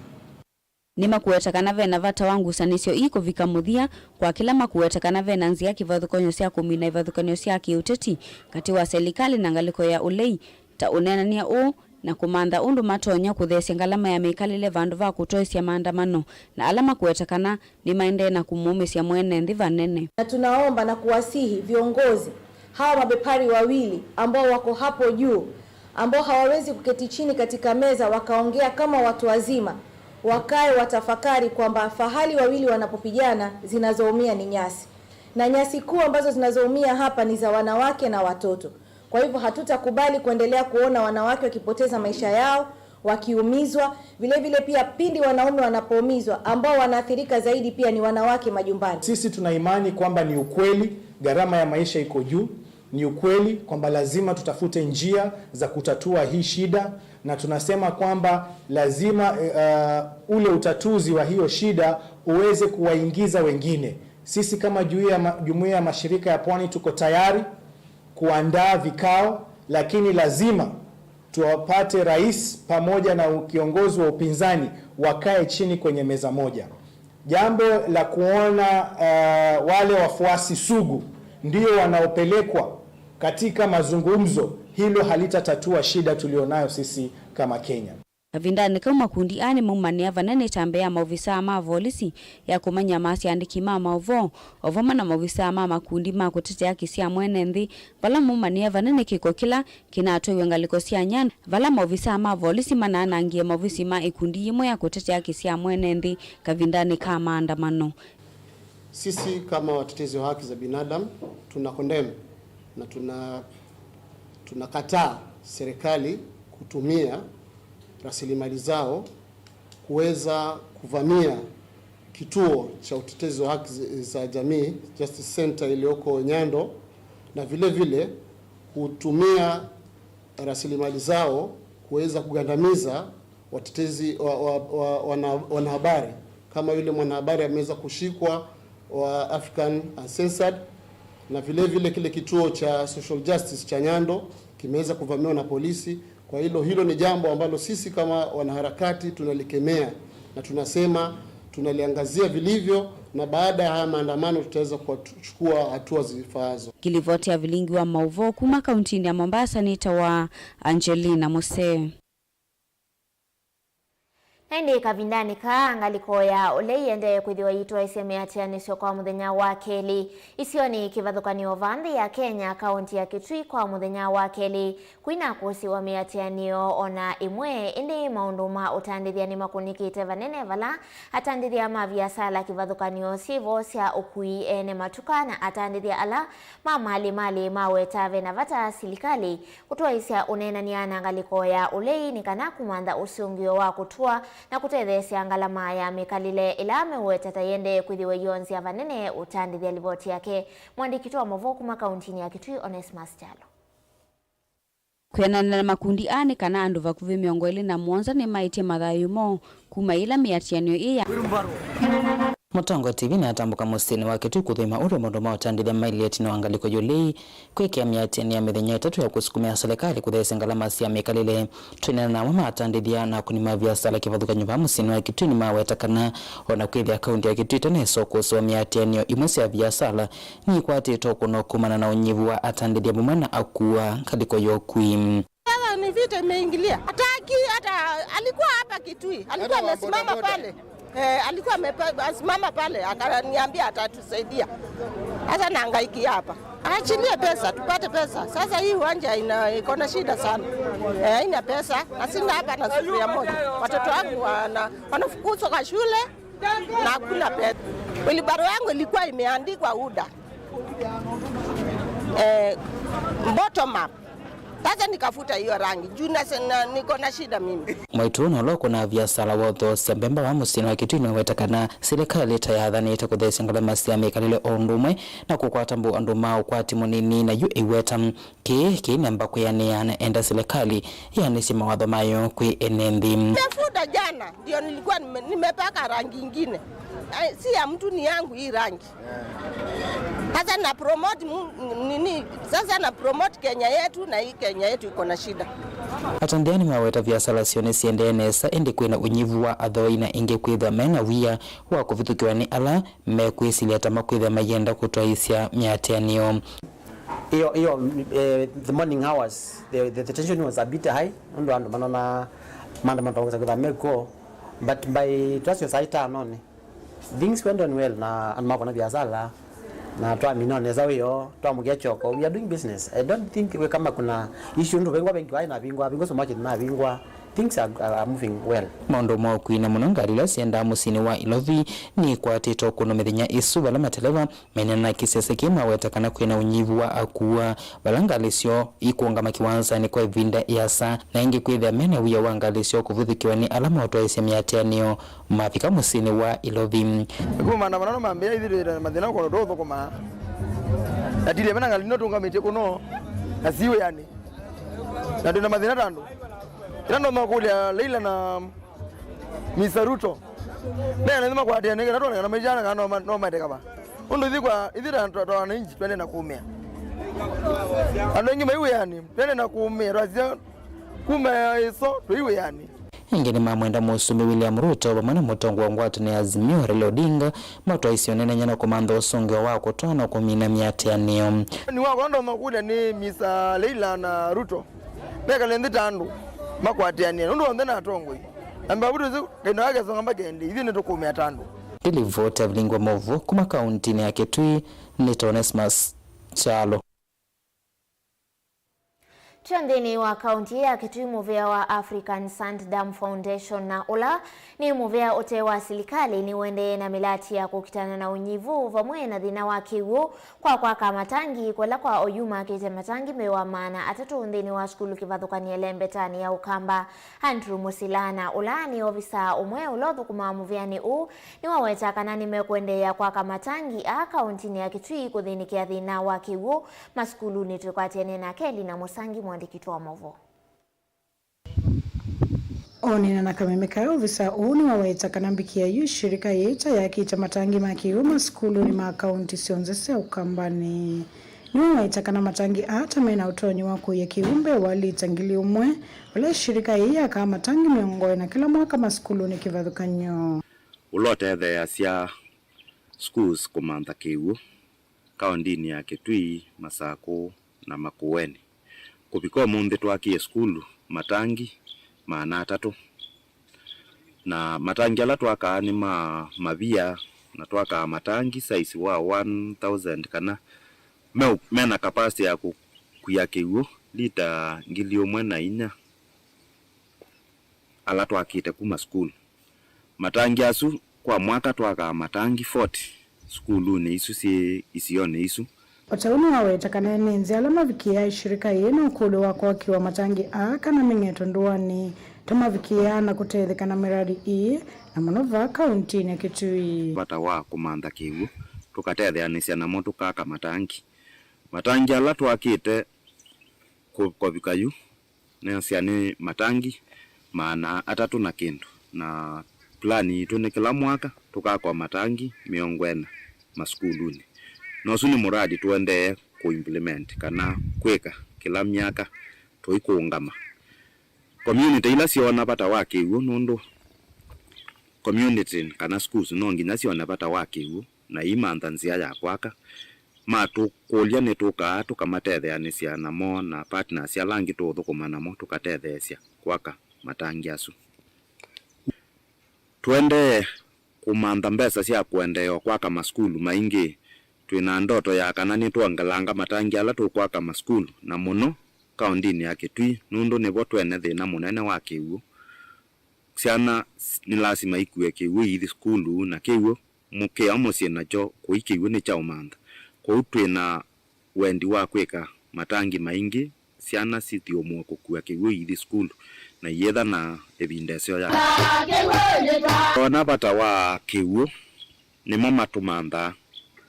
Nĩmakũweta kana ve na vata wa ngusanĩsyo ii kũvika mũthya kwa kĩla makũweta kana ve na nzĩa kĩvathũkany'o sya kũmina ivathũkany'o sya kĩũteti katĩ wa selikalĩ na ngalĩko ya ũlei, ta ũneenany'a ũũ, na kũmantha ũndũ matonya kũtheesya ngalama ya mĩkalĩle vandũ va kũtwaĩsya maandamano, na ala makũweta kana nĩmaendee na kũmũũmĩsya mwene nthĩ vanene. Na tunaomba na kuwasihi viongozi hawa mabepari wawili ambao wako hapo juu, ambao hawawezi kuketi chini katika meza wakaongea kama watu wazima, wakae watafakari kwamba fahali wawili wanapopigana, zinazoumia ni nyasi. Na nyasi kuu ambazo zinazoumia hapa ni za wanawake na watoto. Kwa hivyo hatutakubali kuendelea kuona wanawake wakipoteza maisha yao, wakiumizwa, vile vile pia pindi wanaume wanapoumizwa, ambao wanaathirika zaidi pia ni wanawake majumbani. Sisi tuna imani kwamba ni ukweli, gharama ya maisha iko juu. Ni ukweli kwamba lazima tutafute njia za kutatua hii shida, na tunasema kwamba lazima, eh, uh, ule utatuzi wa hiyo shida uweze kuwaingiza wengine. Sisi kama jumuiya ya ma-, jumuiya ya mashirika ya pwani tuko tayari kuandaa vikao, lakini lazima tuwapate rais pamoja na u-, kiongozi wa upinzani wakae chini kwenye meza moja. Jambo la kuona, uh, wale wafuasi sugu ndio wanaopelekwa katika mazungumzo, hilo halitatatua shida tulionayo sisi kama Kenya. Kavindanĩ kau, makundi aa nĩmaumanĩa vanene ĩtambya ya maovisaa ma volisi ya kũmany'a masya andĩki ma maũvoo, o vamwe na maovisaa ma makundi ma kũtetea haki sya mwene nthĩ, vala maumanĩa vanene kĩko kĩla kĩnatwaiwe ngalĩko sya Nyando, vala maovisaa ma volisi manaanangie maovisi ma ĩkundi yĩmwe ya kũtetea haki sya mwene nthĩ kavindanĩ ka maandamano. Sisi kama watetezi wa haki za binadamu tuna condemn na tuna, tunakataa serikali kutumia rasilimali zao kuweza kuvamia kituo cha utetezi wa haki za jamii, Justice Center, iliyoko Nyando, na vile vile kutumia rasilimali zao kuweza kugandamiza watetezi wa, wa, wa, wana-, wanahabari, kama yule mwanahabari ameweza kushikwa wa African Uncensored, na vile vile kile kituo cha social justice cha Nyando kimeweza kuvamiwa na polisi. Kwa hilo, hilo ni jambo ambalo sisi kama wanaharakati tunalikemea na tunasema tunaliangazia vilivyo, na baada ya haya maandamano tutaweza kuchukua hatua zifaazo. Ngilivoti ya vilingi wa maũvoo kuma kauntinĩ ya Mombasa nĩtawa Angelina Musee. Na ĩndĩ kavindanĩ kaa, ngalĩko ya ũlei ĩendee kwĩthĩwa ĩitwaĩsya mĩatĩanĩsyo kwa mũthenya wa kelĩ isionĩ kĩvathũkany'o va nthĩ ya Kenya, kaũnti ya Kitui kwa mũthenya wa kelĩ. Kwĩna kũsĩ wa mĩatĩanĩo o na ĩmwe, ĩndĩ maũndũ ma ũtandĩthya nĩmakũnĩkĩte vanene vala atandĩthya ma viasala kĩvathũkany'o syĩ vo sya ũkui, ene matuka na atandĩthya ala ma malĩ malĩ maweta ve na vata silikalĩ kũtwaĩsya ũneenany'a na ngalĩko ya ũlei nĩ kana kũmantha ũsũngĩo wa kũtũa na kũtetheesya ngalama ya mĩkalĩle ĩla meũweta ta ĩendee kwĩthĩwa ĩyonzya vanene ũtandĩthya. Livoti yake mwandĩki witũ wa maũvoo kuma kaũntinĩ ya Kitui, Onesmus Kyalo. Kwĩanana na makundi aa nĩ kana andũ vakuvĩ mĩongo ĩlĩ na mũonza nĩmaĩtye mathayũ moo kuma yĩla mĩatĩanĩo ĩĩ ya. Mũtongo T V nĩyatambũka mũsyĩnĩ wa Kitui kũthũima ũndũ maũndũ ma ũtandĩthya mailye ĩtina wa ngalĩko ya ũlei kwĩkĩa mĩatĩanĩo ya mĩthenya ĩtatũ ya kũsukumĩa silikalĩ kũtheesya ngalama sya mĩkalĩle. Twĩneena na amwe ma atandĩthya na akũni ma viasala kĩvathũkany'o vaa mũsyĩnĩ wa Kitui nĩmaweta kana o na kwĩthĩa kaũnti ya Kitui ĩtanesa ũkũsĩ wa mĩatĩanĩo, imwe sya viasala nĩikwatĩtwe ũkũno kumana na ũnyivu wa atandĩthya vamwe na akua ngalĩko ya ũkui. Sasa ni vita imeingilia. Hataki hata, alikuwa hapa Kitui, alikuwa amesimama pale. Eh, alikuwa amepa- amesimama pale, akaniambia atatusaidia. Sasa nahangaikia hapa. Aachilie pesa, tupate pesa. Sasa hii uwanja ina iko na shida sana. Eh, haina pesa, na sina hapa na sufuria moja. Watoto wangu wana wanafukuzwa kwa shule na hakuna pesa. Wilibaro yangu ilikuwa imeandikwa UDA. Eh, bottom up. Sasa nikafuta hiyo rangi. Juu na, na, niko na shida mimi. Mwaitũ na ũla ũkũnaa viasala wa ũthoosya mbemba vaa mũsyĩnĩ wa Kitui nĩwaweta kana silikalĩ ta yathanĩte kũtheesya ngalama sya mĩkalĩle o ũndũ ũmwe na kũkwata mbau andũ ma ũkwati mũnini, na yu ĩweta kĩĩ kĩinemba kwĩanĩa na enda silikalĩ ĩanĩsye mawatho mayo kwĩ ene nthĩ. Nimefuta jana, ndio nilikuwa nime- nimepaka rangi ingine. Ai, si ya mtu, ni yangu hii rangi. Sasa na promote mu- nini? Sasa na promote Kenya yetu, na hii Kenya yetu iko na shida. Atandĩthya nĩmaweta viasala syoo nĩsiendee nesa, ĩndĩ kwĩna ũnyivu wa athooa na ĩngĩ kwĩthwa mena wia wa kũvithũkĩwa nĩ ala mekwĩsilya ta makwĩthĩa mayenda kũtwaĩĩsya mĩatĩanĩo. Iyo, iyo, eh, the morning hours, the, the, the tension was a bit high, nũndũ andũ manona maandamano matongoza kwĩthwa mekuo, but by twasyo saa itanonĩ, things went on well, na andũ makona viasala, na twamina nesa wĩoo, twamũkĩa kyoko, we are doing business. I don't think we kama kuna issue, ndũ vengwa vengi waĩ na vingwa, vingwa supermarket na vingwa, things are, are moving well. Maũndũ ma ũkui na mũno ngalĩ ila syendaa mũsyĩnĩ wa Ilovi nĩikwatĩtwe ũkũno mĩthenya ĩsu, vala mateleva mena na kĩsese kĩĩ maweta kana kwĩna ũnyivu wa akua vala ngalĩ syoo ikũngama kĩwanzanĩ kwa ĩvinda ĩasa, na ĩngĩ kwĩthĩa mena wia wa ngalĩ syoo kũvũthĩkĩwa nĩ ala maũtwaĩĩsye mĩatĩanĩo mavika mũsyĩnĩ wa Ilovi. Kuma maandamano mambĩĩa, ithyĩ twĩ na mathĩna kũndũ tũũthũkũmaa. Na tilye mena ngalĩ nĩtũngamĩtye kũno na si wĩanĩ. Na twĩ na mathĩna ta andũ. Ĩla ndonya kũlya Leila na Mister Ruto, mena nĩ makwatĩanĩe kana twonekana maitana kana no ma- no maete kava. Ũndũ ithyĩ kwa ithyĩ ta ta- ta wananchi twende na kũũmĩa. Andũ aingĩ mai wĩanĩ, twende na kũũmĩa, twasya kuma ĩso twĩ wĩanĩ. Ĩngĩ nĩmamwenda Mũsumbĩ William Ruto vamwe na mũtongoi wa ngwatanĩo ya Azimio Raila Odinga matwaĩĩsye ũneenany'a na kũmantha ũsũngĩo wa kũtwaa na kũmina mĩatĩanĩo. Nĩ wakwa ndonya kũlya nĩ Mister Leila na Ruto mekale nthĩ ta andũ makwatĩanĩe nũndũ onthe nĩ atongoi. Na mbavu tũsĩ kaina gake songa mbakende, ithyĩ nĩtũkũũmĩa ta andũ. Ndilivoti Avilingwa Movo kuma kaũntinĩ ya Kitui, nĩ Onesmus Kyalo. Twĩ nthĩnĩ wa kaũnti ya Kitui, mũvĩa wa African Sand Dam Foundation, na ũla nĩ mũvĩa ũte wa silikalĩ, nĩũendee na mĩlati ya kũkitana na ũnyivu vamwe na thĩna wa kĩw'ũ kwa kwaka matangi, kũla kwa oyu makĩte matangi mbee wa maana atatũ nthĩnĩ wa sukulu kĩvathũkany'e Lembetanĩ ya Ũkamba. Andrew Mũsila, na ũla nĩ ovisa ũmwe ũla ũthũkũmaa mũvĩanĩ ũũ, nĩwaweta kana nĩmekũendeea kwaka matangi aa kaũntinĩ ya Kitui kũthĩnĩkĩa thĩna wa kĩw'ũ masukulunĩ. Twĩkwatĩanĩe nake Lina Mũsangi, mũandĩki witũ wa maũvoo. Oneena na kameme kaa, ovisa ũũ nĩwaweta kana mbikĩa yu shirika yĩĩ ta yakĩte matangi ma kĩw'ũ masukulunĩ ma kaũnti syonthe sya Ũkambanĩ. Nĩwaweta kana matangi aa ta mena ũtonyi wa kũia kĩw'ũ mbee wa lita ngili ũmwe, vala shirika yĩĩ yakaa matangi mĩongo ĩna kĩla mwaka masukulunĩ kĩvathũkany'o. Ũla ũtetheeasya schools kũmantha kĩw'ũ kaũntinĩ ya Kitui, Masakũ na Makueni. Kũvika ũmũnthĩ twakie sukulu matangi maana atatũ. Na matangi ala twakaa nĩ ma mavia, na twakaa matangi size wa one thousand, kana me, mena capacity ya kũkuya kĩw'ũ lita ngili ĩmwe na inya ala twakĩte kuma sukulu. Matangi asu kwa mwaka twakaa matangi forty sukulunĩ isu syĩ isionĩ isu. O ta ũu nĩwaweta kana ene nzĩ ala mavikĩaa ĩshirika yĩĩ na ũkũlyo wa kwakiwa matangi aa kana mĩng'eto ndũanĩ ta mavikĩaa na kũtetheka na mĩradi ĩĩ, na mũno vaa kauntinĩ ya Kitui. Vata wa kũmantha kĩw'ũ, tũkatetheanĩsya namo tũkaka matangi. Matangi ala twakĩte kũ-, kũvika yu, neesĩa nĩ matangi maana atatũ na kĩndũ, na plan yitũ nĩ kĩla mwaka tũkakwa matangi mĩongo ĩna masukulunĩ. Na ũsu nĩ mũradi tũendee kũ implement kana kwĩka kĩla myaka tũikũũngama. Community ila syoona vata wa kĩw'ũ, nũndũ community kana schools no nginya syone vata wa kĩw'ũ, na iimantha nzĩa ya kwaka. Matũkũlya nĩtũkaa tũkamatetheanĩsya namo na partners ala angĩ tũũthũkũma namo tũkatetheesya kwaka matangi asu. Tũendee kũmantha mbesa sya kũendeea kwaka masukulu maingĩ. Twĩ na ndoto ya kana nĩtwongelanga matangi ala tũkwaka masukulu, na mũno kaũndinĩ ya Kitui, nũndũ nĩvo twene thĩna mũnene wa kĩw'ũ. Syana s-, nĩ lasima ikue kĩw'ũ iithi sukulu, na kĩw'ũ mũkĩa mũsyĩ nakyo kũi kĩw'ũ nĩ kya ũmantha. Kwoou twĩ na wendi wa kwĩka matangi maingĩ syana sithyũmũe kũkua kĩw'ũ iithi sukulu na iyĩtha na ĩvinda ĩseo ya. Ona vata wa kĩw'ũ nĩmo matũmanthaa.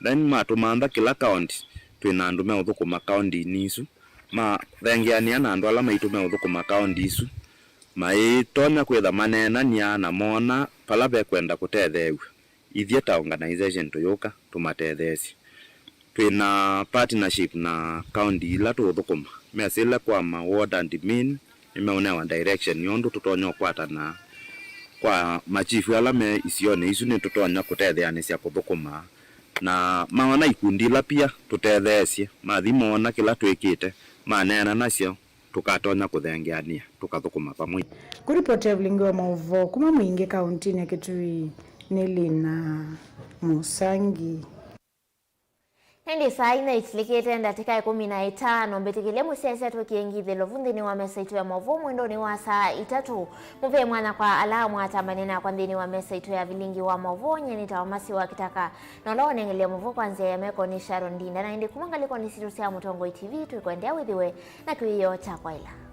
Then matũmantha kĩla kaũndi twĩ na andũ meũthũkũma kaũndinĩ isu, mathengeanĩa na andũ ala maitũ meũthũkũma kaũndi isu, maitonya kwĩtha maneenanĩa na moona vala vekwenda kũtetheew'a. Ithyĩ ta organization tũyũka tũmatetheesye. Twĩ na partnership na kaũndi ila tũũthũkũma. Mesĩle kwa ma ward admin, nĩmeũnewa direction yũndũ tũtonya ũkwatana kwa machifu ala me isionĩ isu, nĩtũtonya kũtetheanĩsya kũthũkũma. Na maona ikundi ila pia tũtetheesye, mathi moona kĩla twĩkĩte, maneena nasyo, tũkatonya kũthengeanĩa, tũkathũkũma vamwe. Kũripotĩa vilingi wa maũvoo kuma Mwingi kaũntinĩ ya Kitui, nĩ Lina Mũsangi. Ĩndĩ saa inya itilĩkĩte ndatĩka ĩkũmi na ĩtano, mbĩtĩkĩlye mũsyaĩĩsya tũkie ngithĩlo vu nthĩnĩ wa mesa itũ ya maũvoo mwendonĩ wa saa itatũ. Mũvee mwanya kwa ala amwe atambane nakwa nthĩnĩ wa mesa itũ ya vilingi wa maũvoo. Nyie nĩtawa Masi wa Kitaka, na ũla wanengelea maũvoo kwa nzĩa ya meko nĩ Sharon Ndinda, na ĩndĩ kuma ngalĩkonĩ sitũ sya Mũtongoi T V, twĩkwendea wĩthĩwe na kĩwĩoo kya kwaĩla.